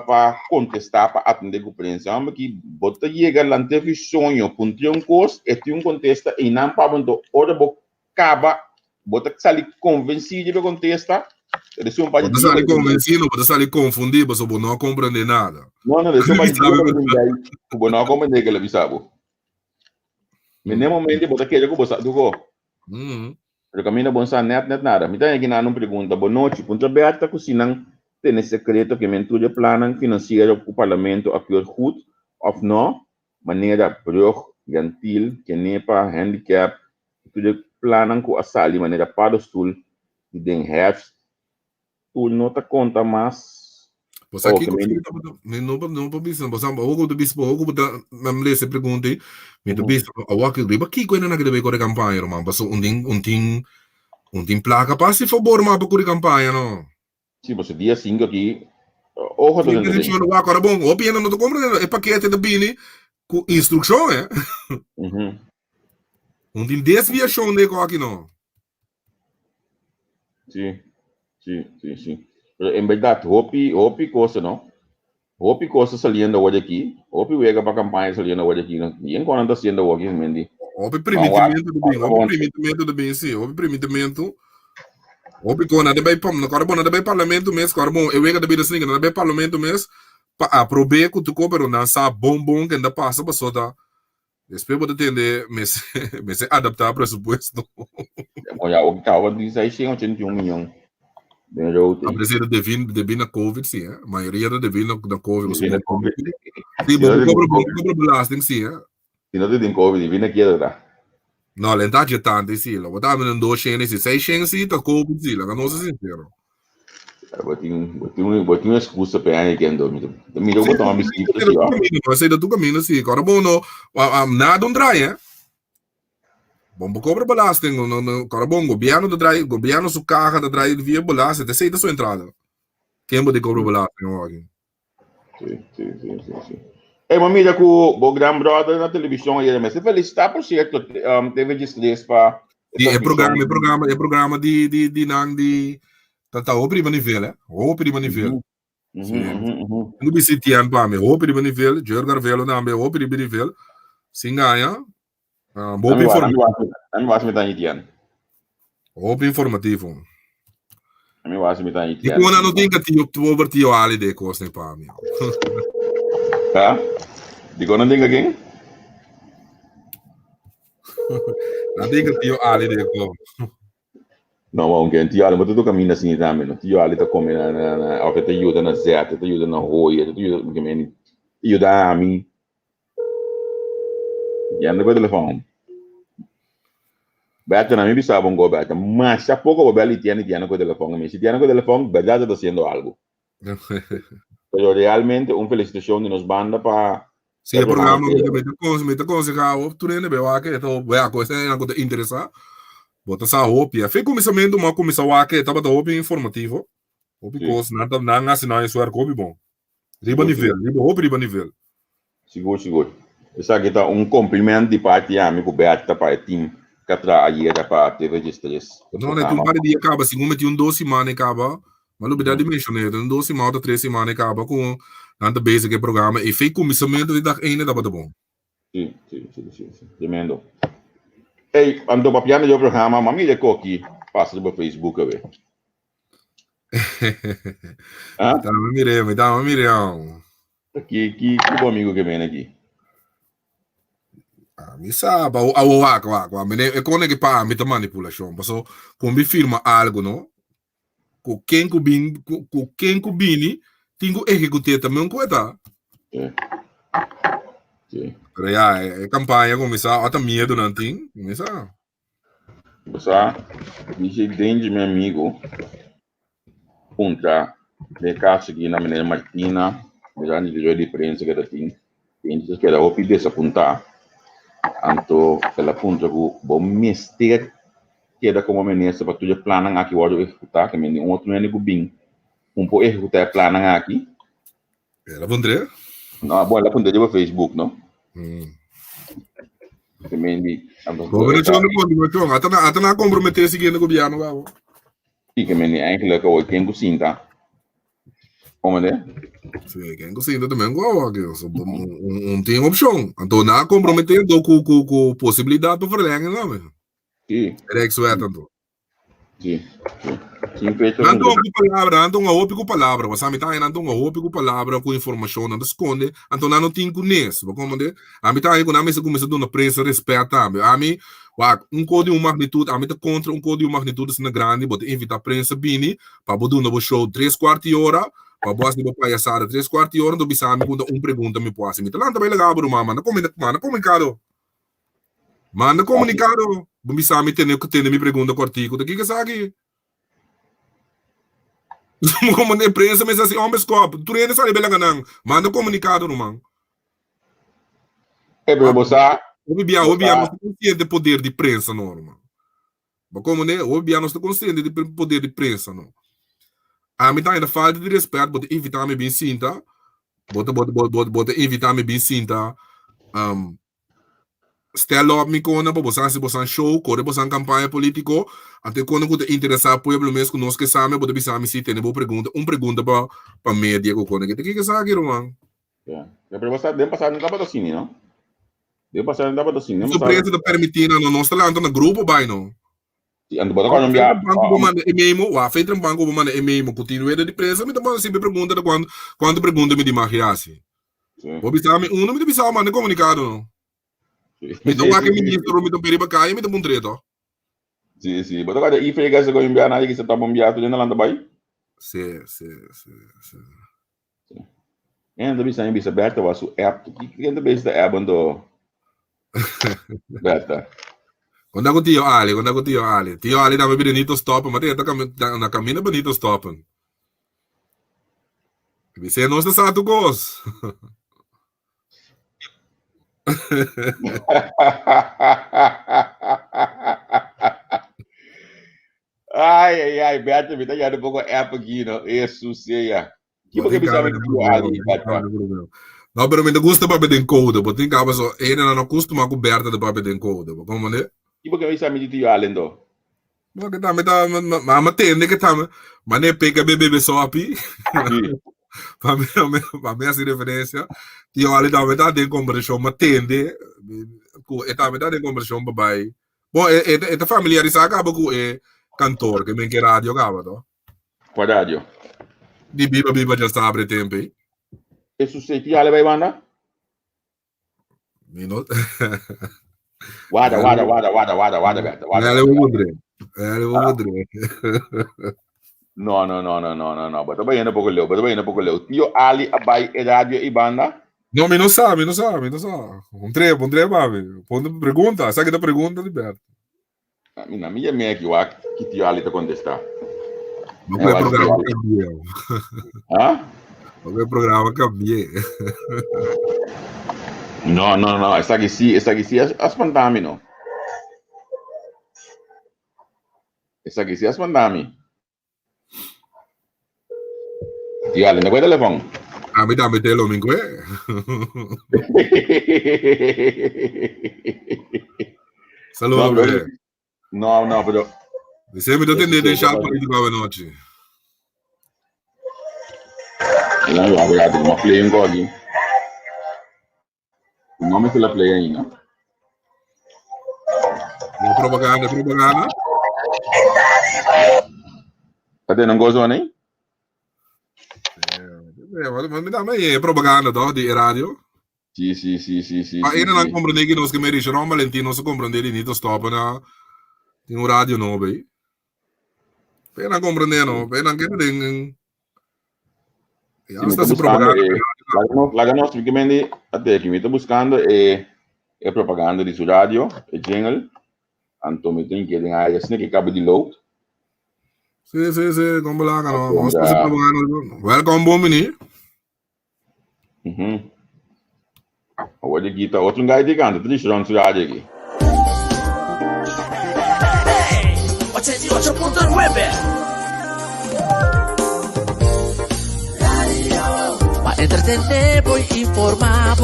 pa kontestá, pa atendé ku prensa. Homber ki bo ta yega lant'é fi soño, puntr'é un kos, e tin un kontesta einan pa bo. Anto ora bo kaba, bo ta sali konvensí riba e kontesta, ta desi un par Bo di ta dia sali pa bo konvensí no, bo ta sali konfundí pasobra bo no a komprendé nada. No, no, desi un par di dia pa bo bin bai ku bo no a komprendé ke el a bisa bo. Mi n'e momento bo ta kere ku bo sa tur ko. Pero kaminda bon sa nèt nèt nada. Mi ta haña kinan un pregunta. Bo nochi. Puntra Bertha ku si nan tene sekreto ke men tur e plannan finansiero ku parlamento a keur goed òf no, manera brug Gentil, Kenepa, Handicap, i tur e plannan ku a sali manera paddestoel di den herfst tur no ta konta mas. Bo sa kiko mi tabata, mi no no por bisa, bo sa awor ku bo ta bisa, awor ku bo ta nan lesa e pregunta ei, mi ta bisa awor aki riba kiko e nan a kere bai kore kampaña ruman, pasobra un tin un tin un tin plaka pa hasi fabor mas pa kore kampaña no. Si, pasobra dia sinku aki ojo ta dentro den. Wak ora bon, hopi hende no ta komprende e pakete ta bini ku instrukshon eh. Un tin desviashon den e koki no. Sí, sí, sí, sí. Pero en verdad, hopi, hopi cosa, no? Hopi cosa saliendo awor de aquí. Hopi wega pa campaña saliendo awor de aquí. No? Y en cuando está haciendo awor aquí, Mendy. Hopi permitimento de bin, hopi permitimento de bin, sí, hopi permitimento. Hopi ko na de bij pam, na bon na de bij parlamento mes, kora bon, e wega de bida sninga, na de bij parlamento mes, pa aprobe ku tuko, pero nan sa bon bon kenda pasa pasota. Despues bo ta tende mester mester adaptá presupuesto. Bon ya, oki kaba di 681 miyon den route. A presidente debí debí na COVID sí, eh? Mayoria ta debí na na COVID. Debí na COVID. Sí, bo cobra bo cobra belasting sí, eh? Si no te den COVID, debí na kier ta. No, lenta dje tantu sí. Lo bo ta den 200 sí, 600 sí ta COVID sí, laga nos ser sincero. Bo tin, bo tin, bo tin un excusa pa aña kendo. Mi ta mira bo toma bicicleta sí, wa. Esei ta tu camino sí. Ora bo no, nada un draai, eh. Bon bo cobra belasting, no, no, ora bon gobierno ta draai, gobierno su caja ta draai via belasting, esei ta su entrada. Ken bo di cobra belasting awor? Sí, sí, sí, sí, sí. Hey, ma mira ku bo gran brother na televishon ayer mes. Te felicita, por cierto, TV Diestres pa Sí, e programa, e programa, e programa di, di, di nan di ta ta hopi riba nivel, eh. Hopi riba nivel. Sí. No bisi tian pa mi, hopi riba nivel, Jurgen Arvelo tambe hopi riba nivel. Sin gaña. Ah, hopi informativo. Ami was mi tan tian. Hopi informativo. Ami was mi tan tian. Di kona no tin ka tio over tio Ali de kos ne pa mi. Ha? Di kona tin ka ken? Na tin ka tio Ali de ko. No, ma aunque tio Ali, maar tu caminda assim tambe, no? Tio Ali ta come na na na, of ta yuda na zet, ta yuda na hooi, ta yuda, ke meni, yuda ami. Yanda ku telefòn. Bèta na mi bisa bo un bèta. Masha poko bo bèl i tiene tiene ku telefòn. Mi si tiene ku telefòn, bèrdat ta hasiendo algu. Pero realmente un felisitashon di nos banda pa Sí, e programa mi ta mi ta konsehá bo tur hende bai wak e ta wea ku esei ku ta interesá bo ta sa hopi. Fe kuminsamentu mi a kuminsá wak e tabata hopi informativo. Hopi kos nan ta nan hasi nan esfuerso hopi bon. Riba nivel, riba hopi riba nivel. Sigur, sigur. Esaki ta un compliment di parti ami ku Bertha pa e team ku a traha ayera pa TV Diestres. No, net un par di dia kaba, segun mi tin un dos siman e kaba, mi a lubida di menshon'é, un dos siman òf tres siman e kaba ku nan ta bezig ku e programa i fe kuminsamentu di dag einde tabata bon. Si, si, si, si, si. Tremendo. Ey, anto papiando di e programa, mi a mira e koki pasa riba Facebook awe. Ah? Tama mire, mi tama mire. Ki ki ki bo amigo ke mene aki? Ah, mi sa, ba awo wak wak wak. Mene e kone ke pa mi ta manipulashon. Paso kon mi firma algo no, ku ken ku bin ku, ku ken ku bini tin ku ehekut'é tambe un kueta. Sí. Sí. Pero ya, e, e kampaña kuminsá, ota miedo nan tin, kuminsá. Bo sa, DJ Danger mi amigo puntra den e caso aki na meneer Martina mirando di rueda di prensa cu ta tin, Danger ta keda hopi desapunta, anto el a puntra cu bo mester keda como minister pa tur e plannan aki wordo ehecuta, ke men un otro hende cu bin un por ehecuta e plannan aki. El a puntr'é? No, bon, el a puntr'é riba Facebook, no? Te men di, Gobernacion de continuacion. Ata na, ata na comprometer siguiente gobierno gabo. Sí, ke men di eigenlijk awor ken ku sinta. Como de? Sí, ken ku sinta también guau aki. So, un, un tin opcion. Anto na comprometer do ku ku ku posibilidad pa verlenging name. Sí. Rijkswet anto. Sí, sí. Sin fecha Nan ta ku palabra, nan ta un hopi ku palabra. Wasa mi ta nan ta un hopi ku palabra, ku informashon, nan ta skonde, anto nan no tin ku nes. Bo komprende? Ami ta haña ku nan mester kuminsá duna prensa respèt tambe. Ami, wak, un kos di un magnitut, ami ta kontra un kos di un magnitut asina grandi, bo ta invitá prensa bini pa bo duna bo show tres kuart di ora, pa bo hasi bo payasada tres kuart di ora, anto bisa mi ku ta un pregunta mi por hasi. Mi ta lanta bai laga bo ruman, manda komunikado. Manda komunikado. Bo bisa mi tene tene mi pregunta kòrtiku. Ta kiko esaki? Komo e prensa mester hasi hombre skòp. Tur hende sali belaga nan. Manda komunikado ruman. E pero bo sa. Hopi bia, hopi bia nos ta konsiente poder di prensa no ruman. Bo komo ne? Hopi bia nos ta konsiente di poder di prensa no. Ami ta haña falta di respet, bo ta invita mi bin sinta, bo ta bo ta bo bo ta invita mi bin sinta um, stel op mi kona pa bosan hasi bosan show, kore bosan kampaña politiko, anto e kona ku ta interesá pueblo mes ku nos ke sa mi, bo ta bisa mi si tene bo pregunta, un pregunta pa pa media ku kona ke ta kiko esaki ruman? Ya, ya pero basta den pasado no tabata asina, no? Den pasado no tabata asina. Su prensa ta permití na no, nos ta lanta na grupo bai no. Sí, anto bota cuando envia. Banco bo manda e memo, wa feita un banco bo manda e memo ku tin rueda di prensa, mi ta manda simple pregunta de cuando cuanto pregunta mi di mag hasi. Sí. Bo bisa mi uno, mi ta bisa manda comunicado no. Sí. Mi ta wak e ministro, mi ta peri ba kaya, mi ta puntre to. Sí, sí. Bota cuando i frega se go envia na ki se ta bombiar tu den lanta bai. Sí, sí, sí, sí. En ta bisa bisa Berta was su app. Ken ta bisa app anto? Berta. Konta ku tio Ali, konta ku tio Ali. Tio Ali tambe Benito stoppen, maar ta na camino Benito stoppen. Bisa nos ta sa tu kos. Ai, ai, ai, Berta, mi ta yendo un poco app aquí, no? Jesus, sea. Ki porque bisa mi tio Ali, Berta? No, pero mi ta gusta papia den code. Bo tin caba so, ene no costuma cu Berta de papia den code. Bo como ne? Ki porque bisa mi tio Ali, ndo? No, que tambe ta, ma ma tende que tambe, ma ne peka bebe bebe sopi. Pa mi, pa mi hasi referencia. Tio Ali tambe ta den conversacion, ma tende, cu e tambe ta den conversacion pa bai. Bon, e, e, e ta familiarisá kaba ku e kantor, ke men ke radio kaba, to? Kua radio? Di Biba Biba Djasabre tempo ei. E su ti ale bai banda? Mi no. Wada, wada, wada, wada, wada, wada, Berta, wada. Ele vou mudre. Ele vou mudre. No, no, no, no, no, no, no. Bota bai poko leu, bota bai poko leu. Tio Ali a bai e radio e banda? No, mi no sa, mi no sa, mi no sa. Un tre, un tre, mami. Ponte pregunta, sa que ta pregunta, Liberto. Mi na mi yamé aki wak ki tio Ali ta contesta. No fue programa cambié. Ah? No fue programa cambié. No, no, no, esaki sí, esaki sí a spantami no. Esaki sí a spantami. Tio Ali, no kue telefon? Ami tambe te lo min kue. Saludos, No, pero, no, no, pero Dice mi te den shal político anoche. No, yo voy a tomar play un aquí. No me la play ainda. No propaganda, propaganda. Tá tendo um gozo, né? Eh, mi dame propaganda toch, di radio. Sí, sí, sí, sí, sí. Maar sí, ene dan sí. comprende que nos que me Richard Valentino se comprende di niet stoppen na tin un radio no bij. Pena comprende no, pena que den Ya, mi ta buscando, eh, laga nos, laga nos, mi mendi, ate aquí, mi ta buscando e, e propaganda di su radio, e jingle, anto mi tin que den área, sine que cabe di load. Sí, sí, sí, como laga no, nos ta propaganda. Welcome, bom mini. Mhm. Awor di kita otro gai di canta, triste ron su radio aquí. Hey, 88.9. Pa entretener y informar.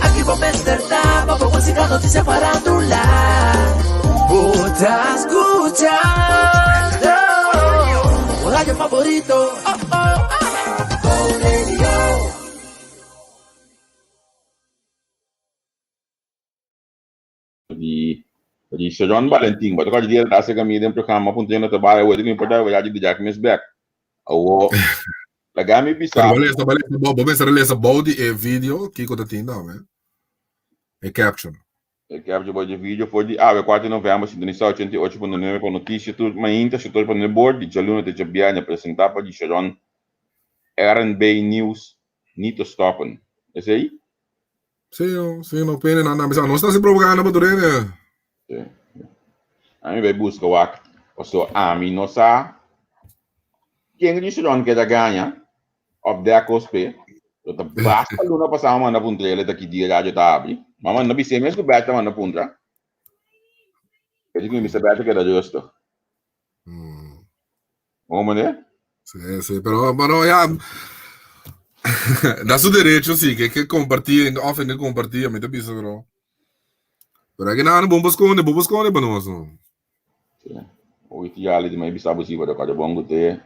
Aquí vos me despertaba, por música, noticia, farándula. Vos estás escuchando tu radio favorito. Oh, oh, oh. Radio. Di di Sharon Valentin, bo ta kòrda dia ta hasi kami den programa Punto ta bai awo, di importa awo ya di Jack Miss Back. Awo laga mi bisa. Pero bo lesa, bo lesa, bo mester lesa bou di e video kiko ta tin tambe. E caption. E caption bou di e video for di awe 4 di november sintonisa 88.9 pa notisia tur mainta, setor pa neboord di djaluna te djabièrnè presentá pa di Sharon. R&B Nieuws niet te stoppen. Esei? Sí, no, sí, no pene nan nan bisa. Nos ta hasi propaganda pa tur hende. Sí. Ami bai buska wak. Paso ami no sa ken Richardson keda gaña of dek kos p'e. Lo ta basta luna pasá mi manda puntra el ta ki dia radio ta abri. Ma manda bis'é mes ku Bert ta manda puntra. E di ku mi bisa Bert ta keda rustig. Bon manera? Sí, sí, pero bueno, ya. Da su derecho, sí, que que compartir, of en que compartir, a mí te pisa, pero. Pero hay que nada, bom esconde, bom esconde para nós, no. Sí. Hoy ti ali de mai bisa busi para cada bom que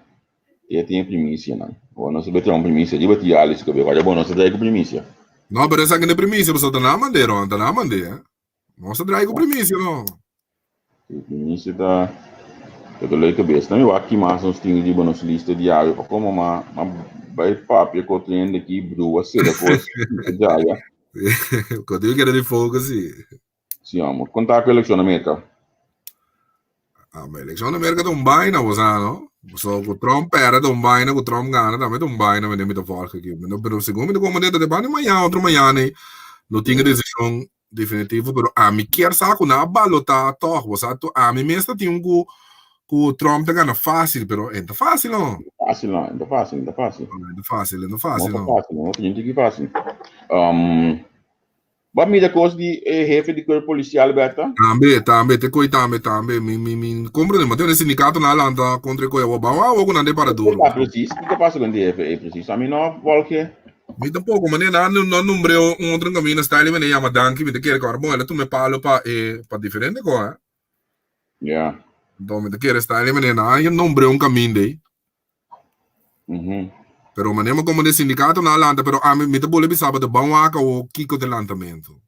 te tem primícia, não. Ou não se bete uma primícia, diba ti ali se que cada bom não se dá com primícia. No, pero esa que de primícia, pues tá na maneira, tá na maneira. Nos ta draai ku primisia no. Si, primisia ta ta dolor di kabes. Nan mi wak ki mas nos tin riba nos lista diario pa komo ma ma bai papia ku otro hende aki brua sera kos i djaya. Ku tin keda di focus si. Si amor. Kon ta ku elekshon na Merka? Ah, ma elekshon na Merka ta un baina bo sa no. So ku Trump perde ta un baina, ku Trump gana tambe ta un baina mende mi ta volg aki. Pero segun mi ta komprende ta debandi mañana otro mañana ei lo tin e desishon Definitivo, pero ami kier sa ku nan a balotá tòg. Bo sa tu ami mes ta tin un ku ku Trump ta gana fásil, pero e no ta fásil no. Fásil no, e no ta fásil, e no ta fásil. No, e no ta fásil, e no ta fásil no. No ta fásil, no ta tin fásil. Um, bo a mira kos di e hefe di kuerpo polisial, Berta? Tambe, tambe, te koi tambe, tambe. Mi, mi, mi komprende, ma tin e sindikato nan a lanta kontra e koi awor. Ban wak awor ku nan ta e para duro. Kiko ta presis? Kiko pasa ku e hefe ei presis? Ami no volge. Mi tampoco, mane nan no nombr'é un otro camino style mane yama danki, mi ta kere ku bon el a tuma e palo pa e pa diferente ko eh. Ja. Enton mi ta kere style mane nan a nombr'é un caminda ei. Mhm. Pero mane mi como de sindicato nan a lanta pero ami mi ta bole bisa bo ta ban wak awo kiko ta e lantamento.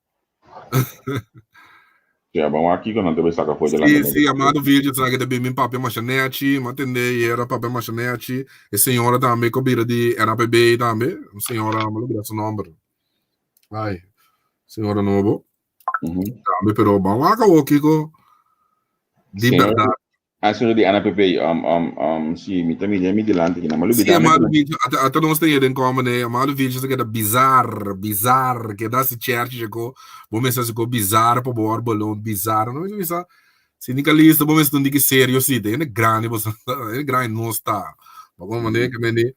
Ja, ban wak kiko nan ta bay saka for di Sí, lantamento. sí, Amado Virgil sa ke ta bin min papia masha nechi, mi a tende yera papia masha nechi. E señora tambe ku a bira di NAPB tambe, un señora, mi a lubida su nomber. Ai, señora nobo. Mhm. Tambe, pero ban wak awo kiko di Señora, berdad. Ah, señor di NAPP, um, um, um, sí, mi ta mira mi dilanti aquí, ma Sí, lubida mi Amado Virgil, ata, ata nos ta den komen, eh. Amado Virgil se queda bizar, bizar, queda si cherchi chego, bo mesa se ko bizar pa bo or balon, bizar, no bisa, sindicalista, bo mesa diki serio si, de ene grande, bo ene grande no sta. Ma como maneira que mende,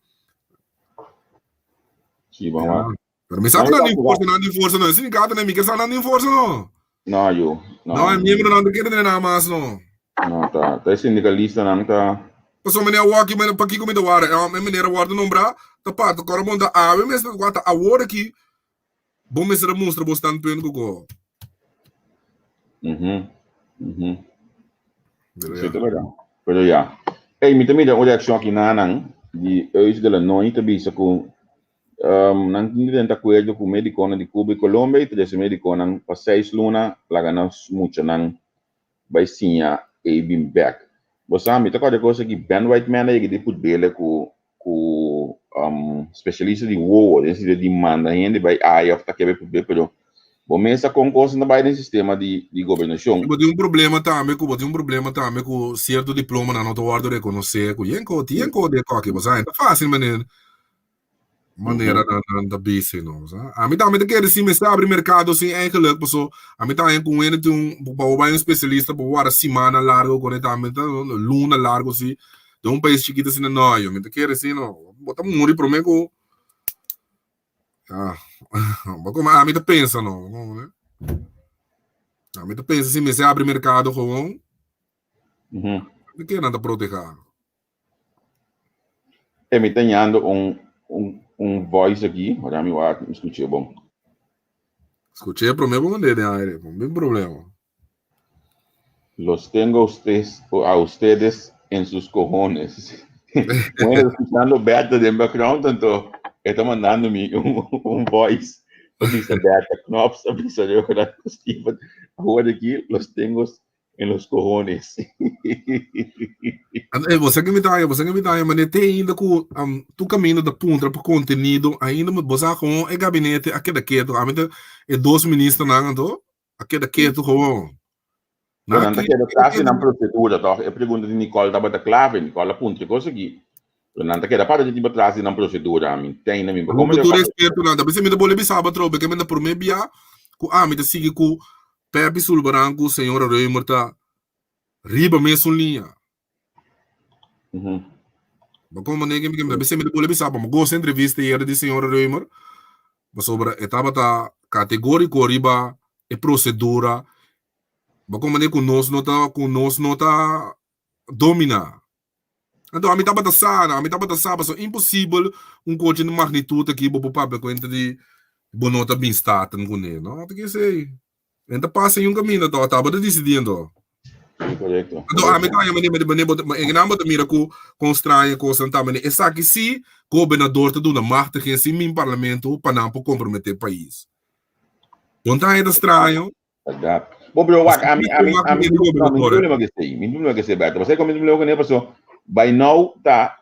Sí, vamos ja. a. Pero mi sa ku nan tin forsa, nan tin forsa no. E sindikato nan mi ke sa nan tin forsa no. No, yo. No, no e miembronan ta kere tene nada mas no. No, ta, ta e sindikalistanan ta. Pasobra meneer awor aki, pakiko mi ta wara? E meneer a wòrdu nombrá, ta parti kòrda bon ta awe mester kua ta awor aki bo mester a mustra bo standpunt ku ko. Mhm, mhm. Sí, ta berdad. Pero ya. Ey, mi ta mira un reakshon aki nanan di Eus de la Noy ta bisa ku Nan tin di drenta akuerdo ku medikonan di Cuba i Colombia i trese medikonan pa seis luna laga nos muchanan bai siña ei bin bek. Bo sa, mi ta kòrda e kos aki, Ben Whiteman a yega di put bele ku ku spesialista di wowo den sentido di manda hende bai aya òf ta kebe put bele, pero bo mes sa kon kos nan ta bai den sistema di di gobernashon. I bo tin un problema tambe ku bo tin un problema tambe ku sierto diplomanan no ta wòrdu rekonosé ku yen ko tin yen ko de koki bo sa, e ta fásil manera manera nan nan ta bisti no sa ami tambe ta kere si mester abri mercado sin eigenlijk paso ami ta haña ku un hende tin un pa bo bai un specialista pa bo wara simana largo kone tambe ta luna largo si den un pais chikito asina no yo mi ta kere si no bo ta muri prome ku ah bo komo ami ta pensa no ami ta pensa si mester abri mercado gewoon di ke nan ta proteha. E mi ta ñando un, un, un voice aki, ora mi wak, mi skuch'é bon. Skuch'é promé bo mand'é den aire, no bin problema. Los tengo a ustedes, a ustedes en sus cojones. Bueno, escuchando Berta den background, tanto e ta mandando mi un, un voice. A bisa Berta Knops, a bisa Leonardo Steven. Awor aki, los tengo En los cojones. Eh, bo sa que mi ta haya, bo sa que mi ta haya, mane te ainda ku um, tu camino ta puntra pa contenido, ainda bo sa gewoon e gabinete a keda keto, a mi ta e dos ministernan anto a keda keto gewoon. Pero nan ta keda casi nan procedura toch? E pregunta di Nicole tabata clave, Nicole a puntra e cosa aki. Pero nan ta keda para di tras di nan procedura, mi tende mi. Como tur experto nan ta. Bisa mi ta bole bisa atrobe ke mi ta prome bia ku ami ta sigui ku Pepi Sulbaran ku señora Römer ta riba mesun liña. Bo como nege mi ta bisa mi ta bole bisa pa mi gosa entrevista yera di señora Römer pasobra e tabata categorico riba e procedura. Bo como ne ku nos no ta ku nos no ta domina. Anto ami tabata sa, ami tabata sa pasobra imposibel un kochi di magnitud aki bo por papia kuenta di bo no ta bin staten kuné, no ta kese. En ta pasa yun kaminda to, tabata disidí anto. Korekto. Anto ami ta haña manera manera bo ta en nan bo ta mira ku kon straño kosnan ta manera esaki si gobernador ta duna machtiging sin min parlamento pa nan por komprometé pais. Bo ta haña ta straño? Berdad. Bo pero wak, ami, ami, ami, no, mi problema que sei, mi problema que sei, Berto. Pasai con mi problema con paso, by now ta,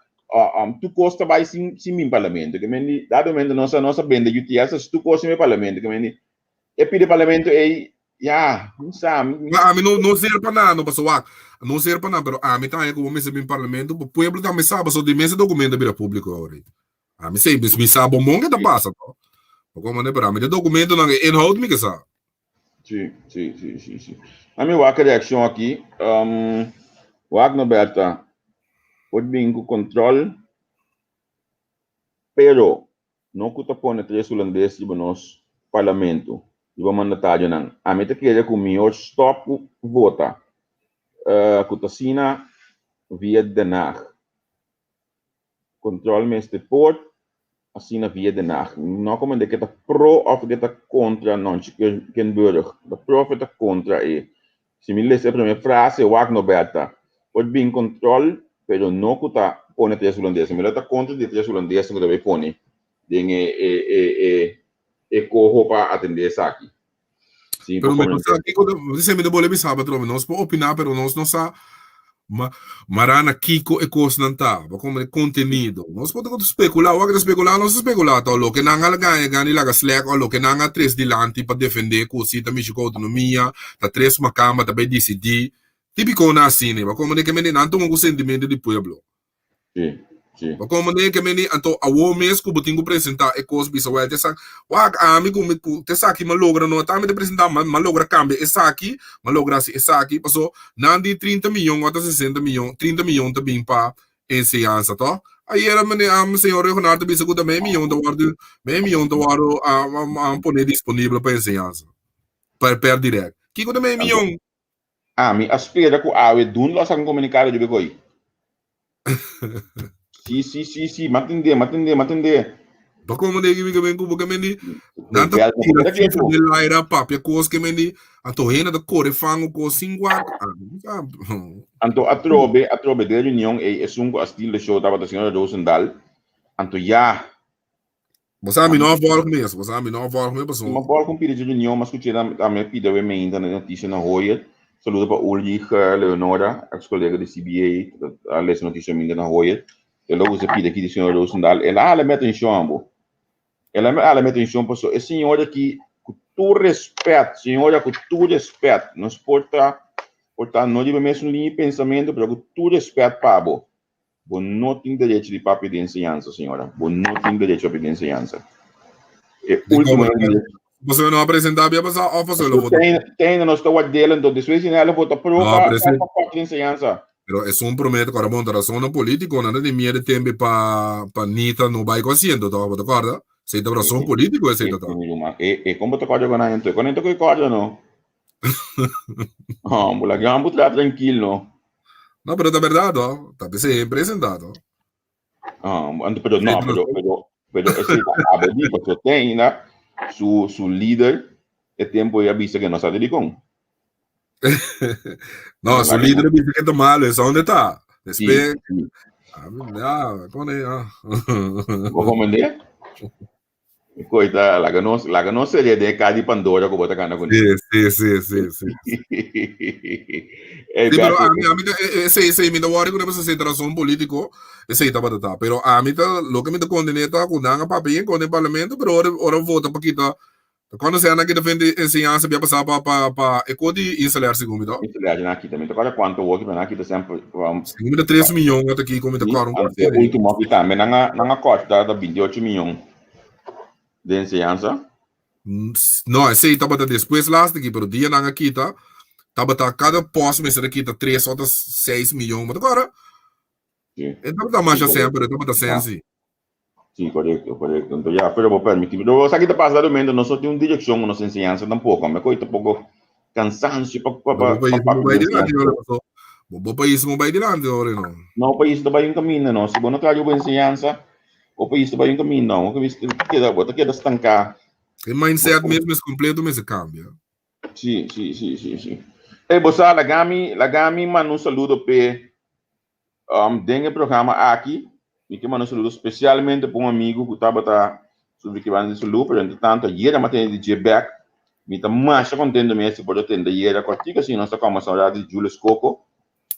tu cos ta bai sin, sin min parlamento. Que men dado momento no sa, no sa bende UTS, as tu cos sin mi parlamento. Que men e pide parlamento ei, ya, no sa. Mi, Ma ami no, no ser pa nada, no paso wak. No ser pa nada, pero ami ta haña ku bo mester bin parlamento, bo pueblo tambe sa, paso di mes e documento bira público ahora. Ami sei, mi sa bon bon ke ta pasa, to. Bo como pero ami de documento nan e inhoud mi ke sa. Sí, sí, sí, sí, sí. Ami wak reaccion aki. Wak no Berta. Por bin ku control, pero no ku ta pone tres hulandes riba nos parlamento, riba mandatarionan. Ami ta kere ku mihor stop ku vota, ku ta asina via Den Haag. Control mester por asina via Den Haag. No como de ke ta pro of ke ta contra Nonchi Kenburg. Ta pro of ta contra e. Si mi lesa e prome frase wak no Berta. Por bin control pero no cu ta pone tres hulandes. Mi lo ta contra di tres hulandes cu ta bay pone den e e e e e coho pa atende esaki. Sí, pero mi no sa kiko ta, mi ta bole bisa patrón, nos por opiná, pero nos no sa ma, marana kiko e kosnan ta, ba como e contenido. Nos por speculá, wak ta speculá, nos ta speculá to loke nan a gana, gana y laga slek, o loke nan a tres dilanti pa defendé ku si ta mishi ku autonomia, ta tres makamba ta bay disidí. Típico na asina, ba como de ke mende nan tuma ku sentimento di pueblo. Sí, sí. Bo komo ne ke meni anto awo mes ku bo tin ku presentá e kos bisa wèl te sa wak ami ku mi ku te esaki mi a logra no ta mi ta presentá ma mi a logra kambia esaki mi a logra hasi esaki paso nan di trinta miyon ota sesenta miyon trinta miyon ta bin pa enseñansa to ayera mene señor Regonard ta bisa ku ta mei miyon ta wòrdu mei miyon ta wòrdu pone disponibel pa enseñansa per per dirèkt kiko ta mei miyon? Ami a spera ku awe Dun lo a saka un komunikado riba e koi. Si, si, si, si, m'a tende, m'a tende, m'a tende. Bo komo de kimi kemen ku bo kemen di nan ta tira cifra den laira papia kos kemen di anto hende ta kore fango kos sin wak. Anto atrobe, atrobe den reunion ei esun ku a steal the show tabata señora Rosendal. Anto ya. Bo sa mi no a volg mes, bo sa mi no a volg mes pasobra. Mi a volg un pida dje reunion, m'a scuché tambe a pida we meinta na noticia na Hoyer. Saludo pa Ulrich Leonora, ex colega di CBA, ta lesa noticia minta na Hoyer. El a usa pida aki di señor Rosendal. El a hala mi atencion abo. El a hala mi atencion pasobra e señor aki, cu tur respet, señora cu tur respet, nos por ta, por ta no riba mesun liña di pensamento, pero cu tur respet pa bo. Bo no tin derecho di papia di enseñansa, señora. Bo no tin derecho papia di enseñansa. E último Pasobra no a presentá bia pasá òf pasobra lo vota? Tende nos ta ward'el enton despues di el vota pro pa papia di enseñansa. Pero esun promete ku ora bon ta rasonnan polítiko nan ta tin miedu tembe pa pa Nita no bai ku asiento tòg bo ta kòrda? Esei ta rason polítiko esei ta ta. E kon bo ta kòrda ku nan enton? E kon nan ta ku e kòrda no? Oh, bo laga bo tra trankil no. No, pero ta berdad oh. Ta p'esei e presentá to. Ah, anto pero no, pero pero pero esei ta abo di pasobra te ainda su su lider e tempo ei a bisa ke no sa di dikon. No, su lider a bisa ke ta malo, esa onde ta. Despues, ah, ya, pone, ah. Bo comprende? Koita, laga nos, laga nos seria den e kaha di Pandora ku bo ta gana kuné. Sí, sí, sí, sí, sí. Ey, Sí, pero Berto, ami, ami ta, e- e- esei, esei, mi ta worry ku nan esei ta razón polítiko, esei tabata ta. Pero ami ta, loke mi ta kondené ta ku nan a papia yen kontra e parlamento, pero ora, ora vota pa kita. Ta cuando sea nan kita vende enseñanza bia pasá pa pa pa e ko di instalar segun mi to. Instalar nan kita mi ta kòrda kuantu woki pero nan kita semper Segun mi ta 3 miyon ata ki komo mi ta kòrda un kòrda. E ultimo aki tambe nan a nan a kòrta ta 28 miyon de enseñanza. No, esei tabata despues laatste ki pero dia nan a kita tabata kada post mester a kita 3 ota 6 miyon bo ta kòrda? E tabata masha semper e tabata sensi. Sí, korekto, korekto. Entonces, ya, pero bo permití. Pero sa ki ta pasa momento, nos no tin un direkshon ku nos enseñansa tampoko. Me koe ta poko kansansio pa pa pa Bo país pa no papia bai di dilanti enseñansa. ora paso. Bo bo país no bai dilanti ora no. No, pais ta bai un kaminda no. Si bo no trae bo enseñansa, bo pais ta bai un kaminda no. Bo keda, bo ta keda stanká. E mindset mes mes kompleto mester kambia. Sí, sí, sí, sí, sí. Ey, bo sa, laga mi, laga mi manda un saludo p'e Um, den e programa aki, mi ke manda un saludo spesialmente pa un amigu ku tabata sufri kebranto di salú, pero entre tanto ayera mi a tende di dje bèk. Mi ta masha kontento mes di por a tende ayera kòrtiku asina nos ta kòmbersá un rato di Julius Coco,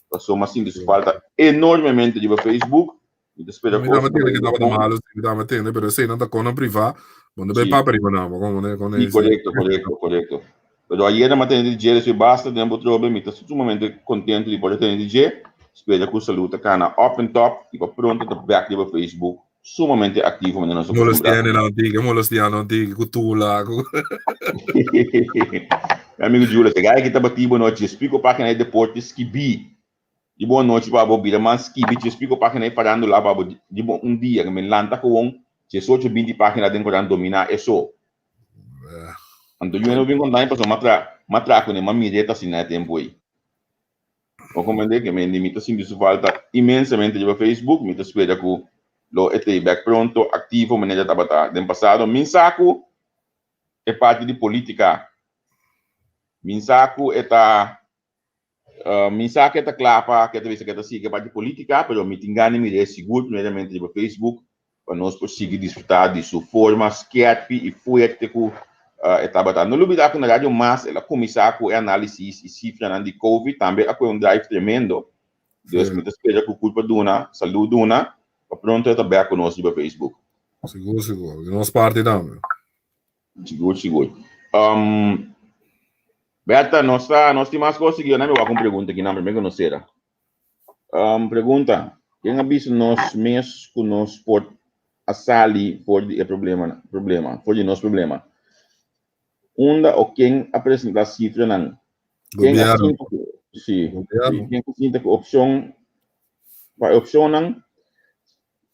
pasobra mi a sinti su falta enormemente riba Facebook. Mi ta spera Mi kos tabata tende ke tabata bon. malo, mi tabata tende, pero esei nan ta kona privá, bo no bai Sí. papia riba nan, bo komo kono Sí, esei. korekto, korekto, korekto. Pero ayera mi a tende di dje, despues basta tempu trobe, mi ta sumamente kontento di por a tende di dje. Spera ku salú ta kana up en top i pa pronto ta bèk riba Facebook sumamente aktivo manera nos a Molestia kustumbrá. nan tiki, molestia nan tiki ku tula, ku. Mi amigo Julius, e gai aki ta batí bo nochi, spiko página di deporte skibí. Di bon nochi pa bo bira mas skibi djes piko pagina e farandula pa bo di bon un dia mi lanta gewoon diesocho binti pagina den koran domina e so. Anto yu no bin konta mi pasobra m'a tra m'a tra kuné m'a mira e ta asina e tempu ei. Bo komprende ke mi mi ta sinti su falta inmensamente riba Facebook mi ta spera ku lo e tei bek pronto aktivo manera tabata den pasado. Mi sa ku e parti di politika mi sa ku e ta Mi sa ke ta kla pa ke ta bisa ke ta sigui parti politica, pero mi tin gana di mira e sigur primeramente riba Facebook pa nos por sigui disfruta di su forma skerpi i fuerte ku e tabata. No lubida ku na Radio Mas el a kuminsá ku e analisis i sifranan di Covid, tambe a kohe un drive tremendo. Dus mi ta spera ku kurpa duna, salú duna, pa pronto e ta bèk ku nos riba Facebook. Sigur, sigur. Di nos parti tambe. Sigur, sigur. Bertha, nos ta, nos tin mas kos sigui, mi wak un pregunta aki nan, promé ku nos sera. Um, pregunta, ken a bisa nos mes ku nos por a sali for di e problema, problema, for di nos problema? Unda o ken a presentá sifranan? Ken a Gobierno. sinta ku, sí, sí, Gobierno. ken a sinta ku opshon, pa e opshonnan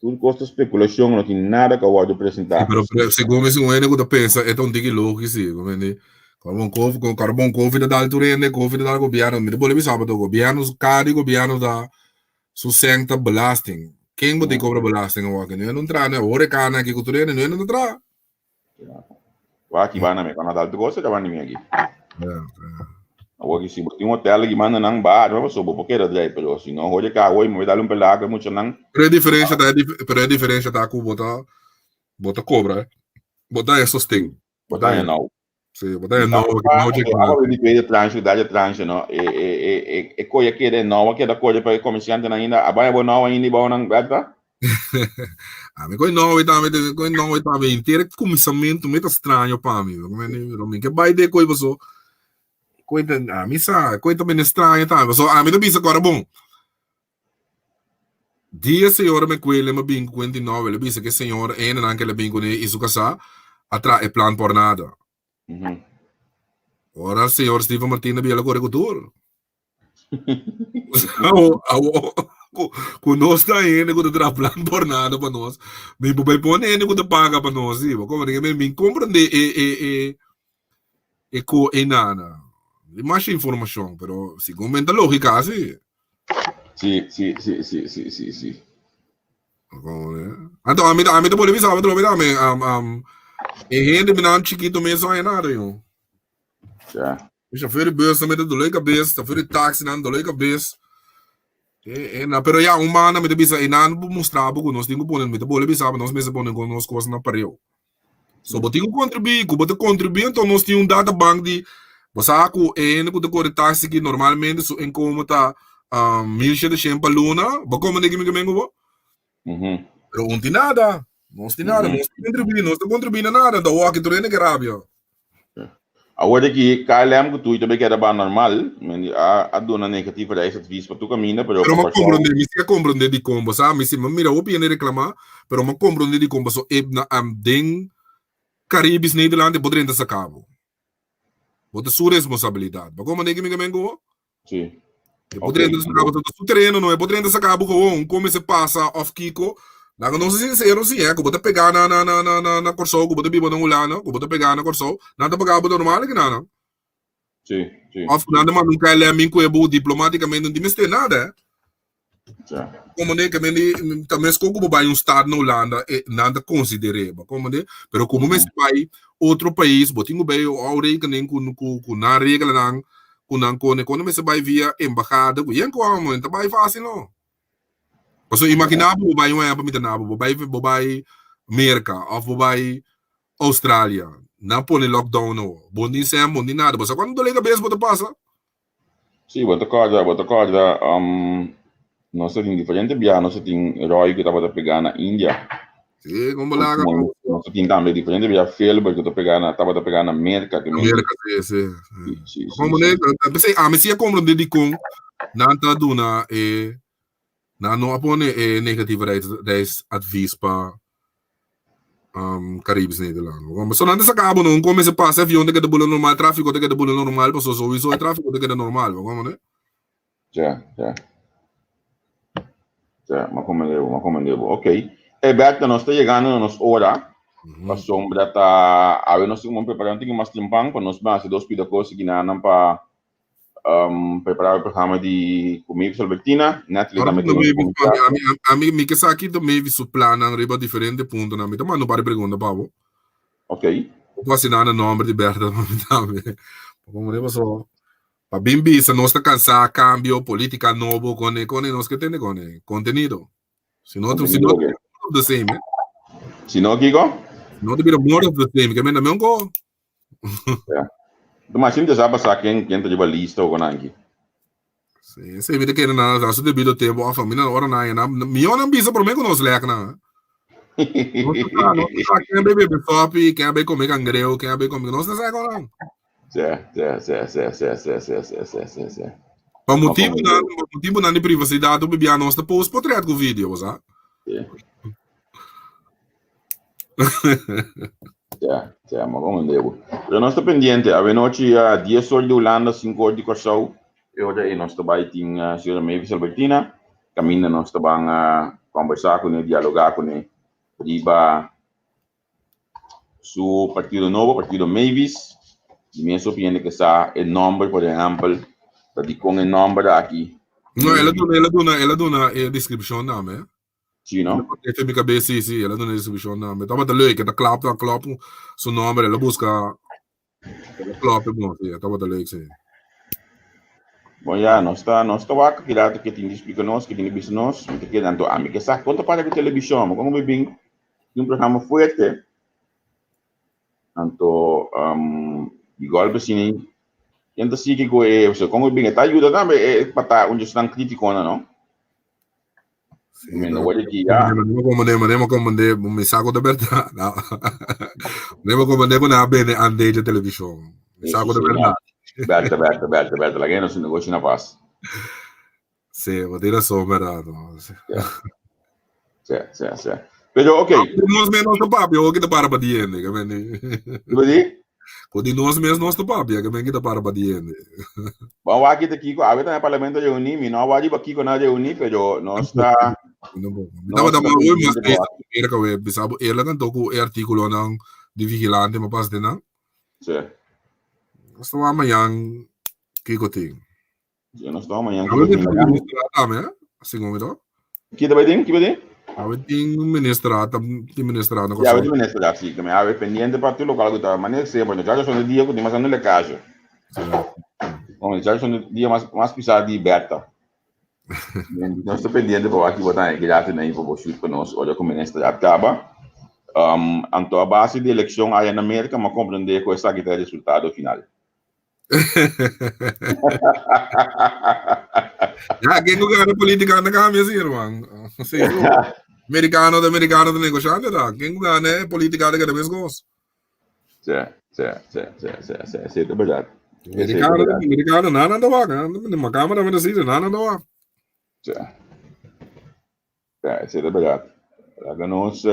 Tur kos ta spekulashon, no tin nada ku a wòrdu presentá. Sí, pero, pero segun mi, segun hende ku ta pensa, e ta un tiki lógis, sí. Como hende, karbon kofi, kon karbon kofi ta dal tur hende, kofi ta dal gobièrnu. Mi ta bolbe bisa bo, gobièrnu, kada di gobièrnu ta su sèn ta belasting. Ken bo tin kobra belasting awor? Ke no hende no traha, no e horeca nan aki ku tur hende, no hende no traha. Wak aki banda mi, cuando tal cosa ta banda mi aki. Ja, ja. Awor ki si bo tin hotel aki banda nan bar, no paso bo por keda drai, pero si no hoor ka hoy, mo dal un pelago mucha nan. Pero e diferencia ta, pero e diferencia ta ku bo ta, bo ta cobra, eh. Bo ta e sosten. Bo ta e nou. Sí, bo ta e nou, ki nou Anto, aba di tweede tranche, derde tranche, no. E, e, e, e, e koya keda e nou a keda koya pa e comerciantenan ainda. Aba bo nou ainda bou nan, Bertha? A mi koi nou tambe, koi nou tambe. Inter kuminsamentu mi ta straño pa mi. Pero mi ke bai de koi paso. Koi ta, a mi sa, koi ta bene straño tambe. Paso a mi ta bisa kora bon. Dia señora me kuele me bin ku 29, le bisa ke señor ene nan ke le bin kune i su kasá a tra e plan por nada. Ora señor Steven Martina biela kore ku tur. Awo, awo, ku, ku nos ta hende ku ta traha plan por nada pa nos. Mi por bai pone hende ku ta paga pa nos, sí. Como mi, mi comprende e, e, e, e ko e nana. Di masha informashon, pero segun mi ta lógica, sí. Sí, sí, sí, sí, sí, sí, sí. Como, eh? Anto, a mi, a mi ta pone bisa, a mi ta um, um, e hende mi nan chiquito mes no hay nada, yo. Ja. E chauffeur di bus tambe ta dolor di cabes, chauffeur di taxi nan dolor di cabes. E, e na, pero ya, un banda mi ta bisa, e nan por mustra bo ku nos tin ku pone, mi ta bole bisa bo, nos mester pone kon nos kos na pareu. So bo tin ku kontribuí, ku bo ta kontribuí, enton nos tin un databank di, bo sa ku e hende ku ta kore taxi ki normalmente su inkomo ta um, 1700 pa luna, bo komprende ki mi ke men ku bo? Pero un tin nada, nos tin nada, nos ta kontribuí, nos ta kontribuí na nada, enton wòki tur hende ke rabia. Awor aki KLM ku tur ta bay keda ba normal, men a a duna negativo reisadvies pa tur kaminda, pero Pero pa m'a Kòrsou. komprondé, mi si a komprondé dikon, bo sa, mi si, m'a mira hopi hende reklamá, pero m'a komprondé dikon paso e na den Caribisch Nederland e por drenta saka bo. Bo ta su responsabilidat. Bo komprondé ki mi ke men ku bo? Si. E por drenta saka bo, ta su tereno no, e por drenta saka bo gewoon, kon mester pasa òf kiko. Laga nos ta sinsero si, eh, ku bo ta pegá na na na na na na Kòrsou, ku bo ta biba na Hulanda, ku bo ta pegá na Kòrsou, nan ta paga bo normal aki nan. Si, si. Òf ku nan ta manda un KLM bin ku e bo diplomátikamente, no tin mester nada, eh. Ja. Komende, ke men di, ta meskos ku bo bai un stad na Hulanda, e nan ta konsider'é, bo komende? Pero ku bo mester bai otro pais, bo tin ku bai afrekening ku ku ku nan reglanan, ku nan kone, kono mester bai via embahada, ku yen ku amo, ta bai fásil no. Pasobra imaginá bo bo bai un ehèmpel mi ta na bo, bo bai bo bai Merka òf bo bai Australia, nan pone lockdown no, bo no tin sèn, bo no tin nada, bo sa kuantu dolé kabes bo ta pasa? Sí, bo ta kòrda, bo ta kòrda, nos ta tin diferente biaha, nos ta tin Roy ku tabata pegá na India. Sí, kon bo laga. Nos ta tin tambe diferente biaha Philbert ku ta pegá na, tabata pegá na Merka. Na Merka, sí, sí. Sí, sí, sí. P'esei, ami sí a komprondé dikon nan ta duna e Nan no a pone e negatieve reis, reisadvies pa um, Caribisch Nederland. So nan ta saca abo no, un come se pasa avion ta keda bula normal, tráfico ta keda bula normal, paso sowieso e tráfico ta keda normal, bo ne? Ja, ja. Ja, ma comprende bo, ma comprende bo. Ok. Hey Berta, nos ta llegando na nos hora. Pasobra ta, awe nos tin como prepara un tiki mas trempan pa nos ban haci dos pida cos aki nan pa um, prepará e programa di ku Mavis Albertina. Natalie Ahora tambe ku tin Mavis, un ami, ami, ami, mi ke sa ki ta Mavis su plannan riba diferente puntonan. Mi ta manda un par di pregunta pa bo. Ok. Bo por asina na nomber di Bertha pa mi tambe. Pa como riba so. Pa bin bisa nos ta cansá cambio, política nobo, kone, kone nos ke tende kone. Contenido. Si no, si no, Contenido, more of the same, eh? Si no, Kiko? Si no, te bira more of the same. Ke menda me un ko. Ja. Maar sin sa pasa ken ken ta riba lista o konanki. Sí, sí, mi te kere na na su debido tempo af mi na ora na na mi yo nan bisa prome ku nos lek na. Nos ta nos ta ken be bebe sopi, ken be come cangreu, ken be come nos ta sa konan. Sí, sí, sí, sí, sí, sí, sí, sí, sí, sí, sí. Pa motibo nan, pa motibo nan di privacidad, bibia nos ta post portret ku video, sa? Sí. Ja, ja, maar kom een Pero nos ta pendiente. Avenochi a 10 or di Hulanda, 5 or di Kòrsou. E ora ei nos ta bai tin uh, señora Mavis Albertina. Kaminda nos ta ban uh, conversá kuné, dialogá kuné riba su partido nobo, partido Mavis. Di mes hopi hende ke sa e nomber, por ehèmpel, ta dikon e nomber aki. No, el a duna, el a duna, el a duna e description naam, eh. Sí, no? Este mi cabeza, sí, sí, el a duna description naam. Tabata leuk, e ta klap, ta klop su nomber, el a busca, el a klop e bon, sí, tabata leuk, sí. Bon, ya, nos ta, nos ta wak ki rato ke tin di explica nos, ke tin di bisa nos, mi ta keda anto ami ke sa kon ta para ku televishon, ma kon bin tin un programa fuerte, anto um, di golpe sini, ken ta sigui ku e, o sea, kon bin, e ta ayuda tambe e pa ta un dje esnan kritikonan, no? Sí, no voy aquí ya. No comprende, no comprende, mi saco de verdad. No, no comprende con la bene ande de televisión. Mi saco de verdad. Berta, Berta, Berta, Berta, la que no se negocia na paz. Sí, vos tienes razón, verdad. No. Sí, sí, sí, sí. Pero, ok. Nos menos no papi, o que te para pa diende, que me. Iba di? Ku di nos mes nos ta papia, ke men kita para pa di hende. Bon, wak kita Kiko, awe ta na parlamento reuní, mi no a wak riba Kiko na reuní, pero nos ta... Mi tabata mas hoy mas triste ku Merka we, bisa bo eerlijk anto ku e artíkulonan di vigilante ma pas den nan. Sí. Nos ta wak mañan Kiko tin. Sí, nos ta wak mañan Kiko tin. Awe tin ministerat tambe, eh? Segun mi to. Ki ta bai tin? Ki bai tin? Awe tin un ministerat, tin ministerat na Sí, awe Kòrsou. tin ministerat, sí. Ke mi awe pendiente pa tur lokal ku ta. Manera semper, no chacho son de dia ku tin mas ando lekajo. Sí. Bon, chacho son de dia mas, mas pisá di Berta. Nos ta pendiente pa wak ki bo ta haña gratis na info bo shoot pa nos ora ku ministerat kaba. Um, anto a base di elekshon aya na Merka, m'a komprendé ku esaki ta e resultado final. Ja, ken ku gana política na cambia sí, herman. Sí, so. Americano de americano de negociante da. Ken ku gana política de cada vez gos. Sí, sí, sí, sí, sí, sí, sí, ta berdad. Americano, americano, nada ta wak, ma camera me decide, nada ta wak. Sí. Sí, ta berdad. Laga nos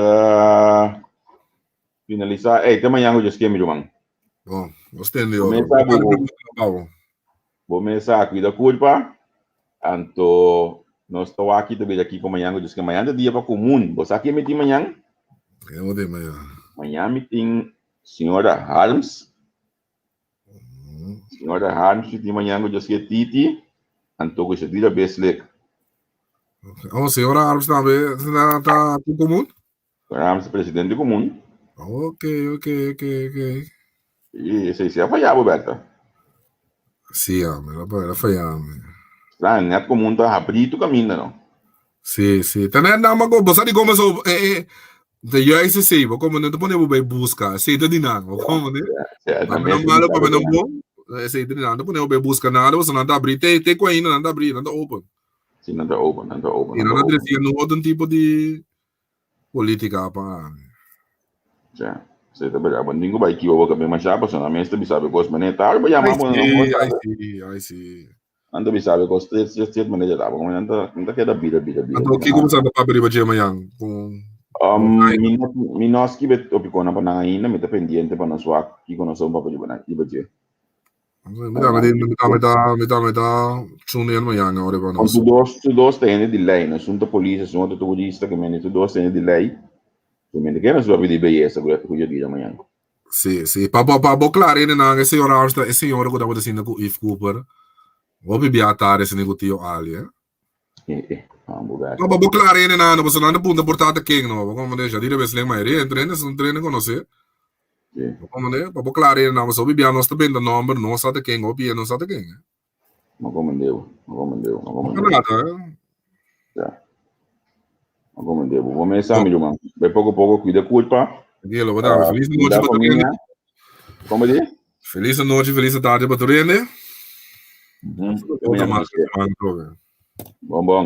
finalisa. Ey, te mañana ku Dios kier, mi ruman. Bon, nos tende otro. Bo mesa cuida curpa. Anto nos ta wak ta bira kiko mañan ku Dios kier. Mañan ta dia pa comun. Bo sa ken mi tin mañan? Ken bo tin mañan? Mañan mi tin señora Harms. Señora Harms mi tin mañan ku Dios kier Titi. Anto ku Shadira Beslek. Oh, señora Harms tambe ta comun? Señora Harms ta presidente comun. Ok. Y esei si a falla bo, Berta. Sí, ame, el a falla mi. Straño, net comun ta habrí tu caminda, no? Sí. Ta net nan bo sa di como so, de juist esei, bo como no te pone bo bay busca, esei ta di nan, bo como ne? Sí, Pa nan malo, pa nan bon, esei ta di nan, te pone bo bay busca nada, bo nan ta habrí, te cu ainda nan ta habrí, nan ta open. Sí, nan ta open, nan ta open. Y nan ta treciendo otro tipo di politica pa ami. Ja, esei ta berdad. Bo no tin ku bai kiba bo kabes mashá pasobra nan mes ta bisa bo kos manera tal bo yama bo nan no sabe. Ai si, ai si. Nan ta bisa bo kos stret stret stret manera dja ta bo nan ta nan ta keda bira bira bira. Anto kiko bo sa ta papia riba dje mañan? Mi no mi no a skibi topikonan pa nan ainda mi ta pendiente pa nos wak kiko nos ta papia riba nan riba dje. Mi tambe tin, mi tambe ta, mi tambe ta tune in mañana ora pa nos. Tur dos, tur dos ta hende di ley, no esun ta polis, esun otro ta hurista, ke mende tur dos ta hende di ley. Ke mende ke nos lo pidi beyesa ku ku yo dira mañana. Sí, sí. Pa pa pa bo klara hende nan, e señor Armstrong, e señora ku tabata sinta ku Yves Cooper, hopi bia tarde sinta ku tio Ali, eh. Eh, eh, ambo No, pa bo klara hende nan, pasobra nan ta punta por tata ken, no. Bo komprende? Jadira Wesseling mayoria entre hende son entre hende konosé. Sí. Bo komprende? Pa bo klara hende nan, pasobra hopi bia nos ta benta nomber, no sa ta ken, hopi hende no sa ta ken, eh. No komprende bo, no komprende bo, no No komprende bo. nada, eh. Ja. No komprende bo. Bo mesa, mi ruman. Bai poko poko, kuida kurpa. Tranquilo, bo dame. Feliz nochi Kuida pa tur hende. familia. Como di? Feliz nochi, feliz tarde pa tur hende. Mhm. Otro mas, Bon, bon.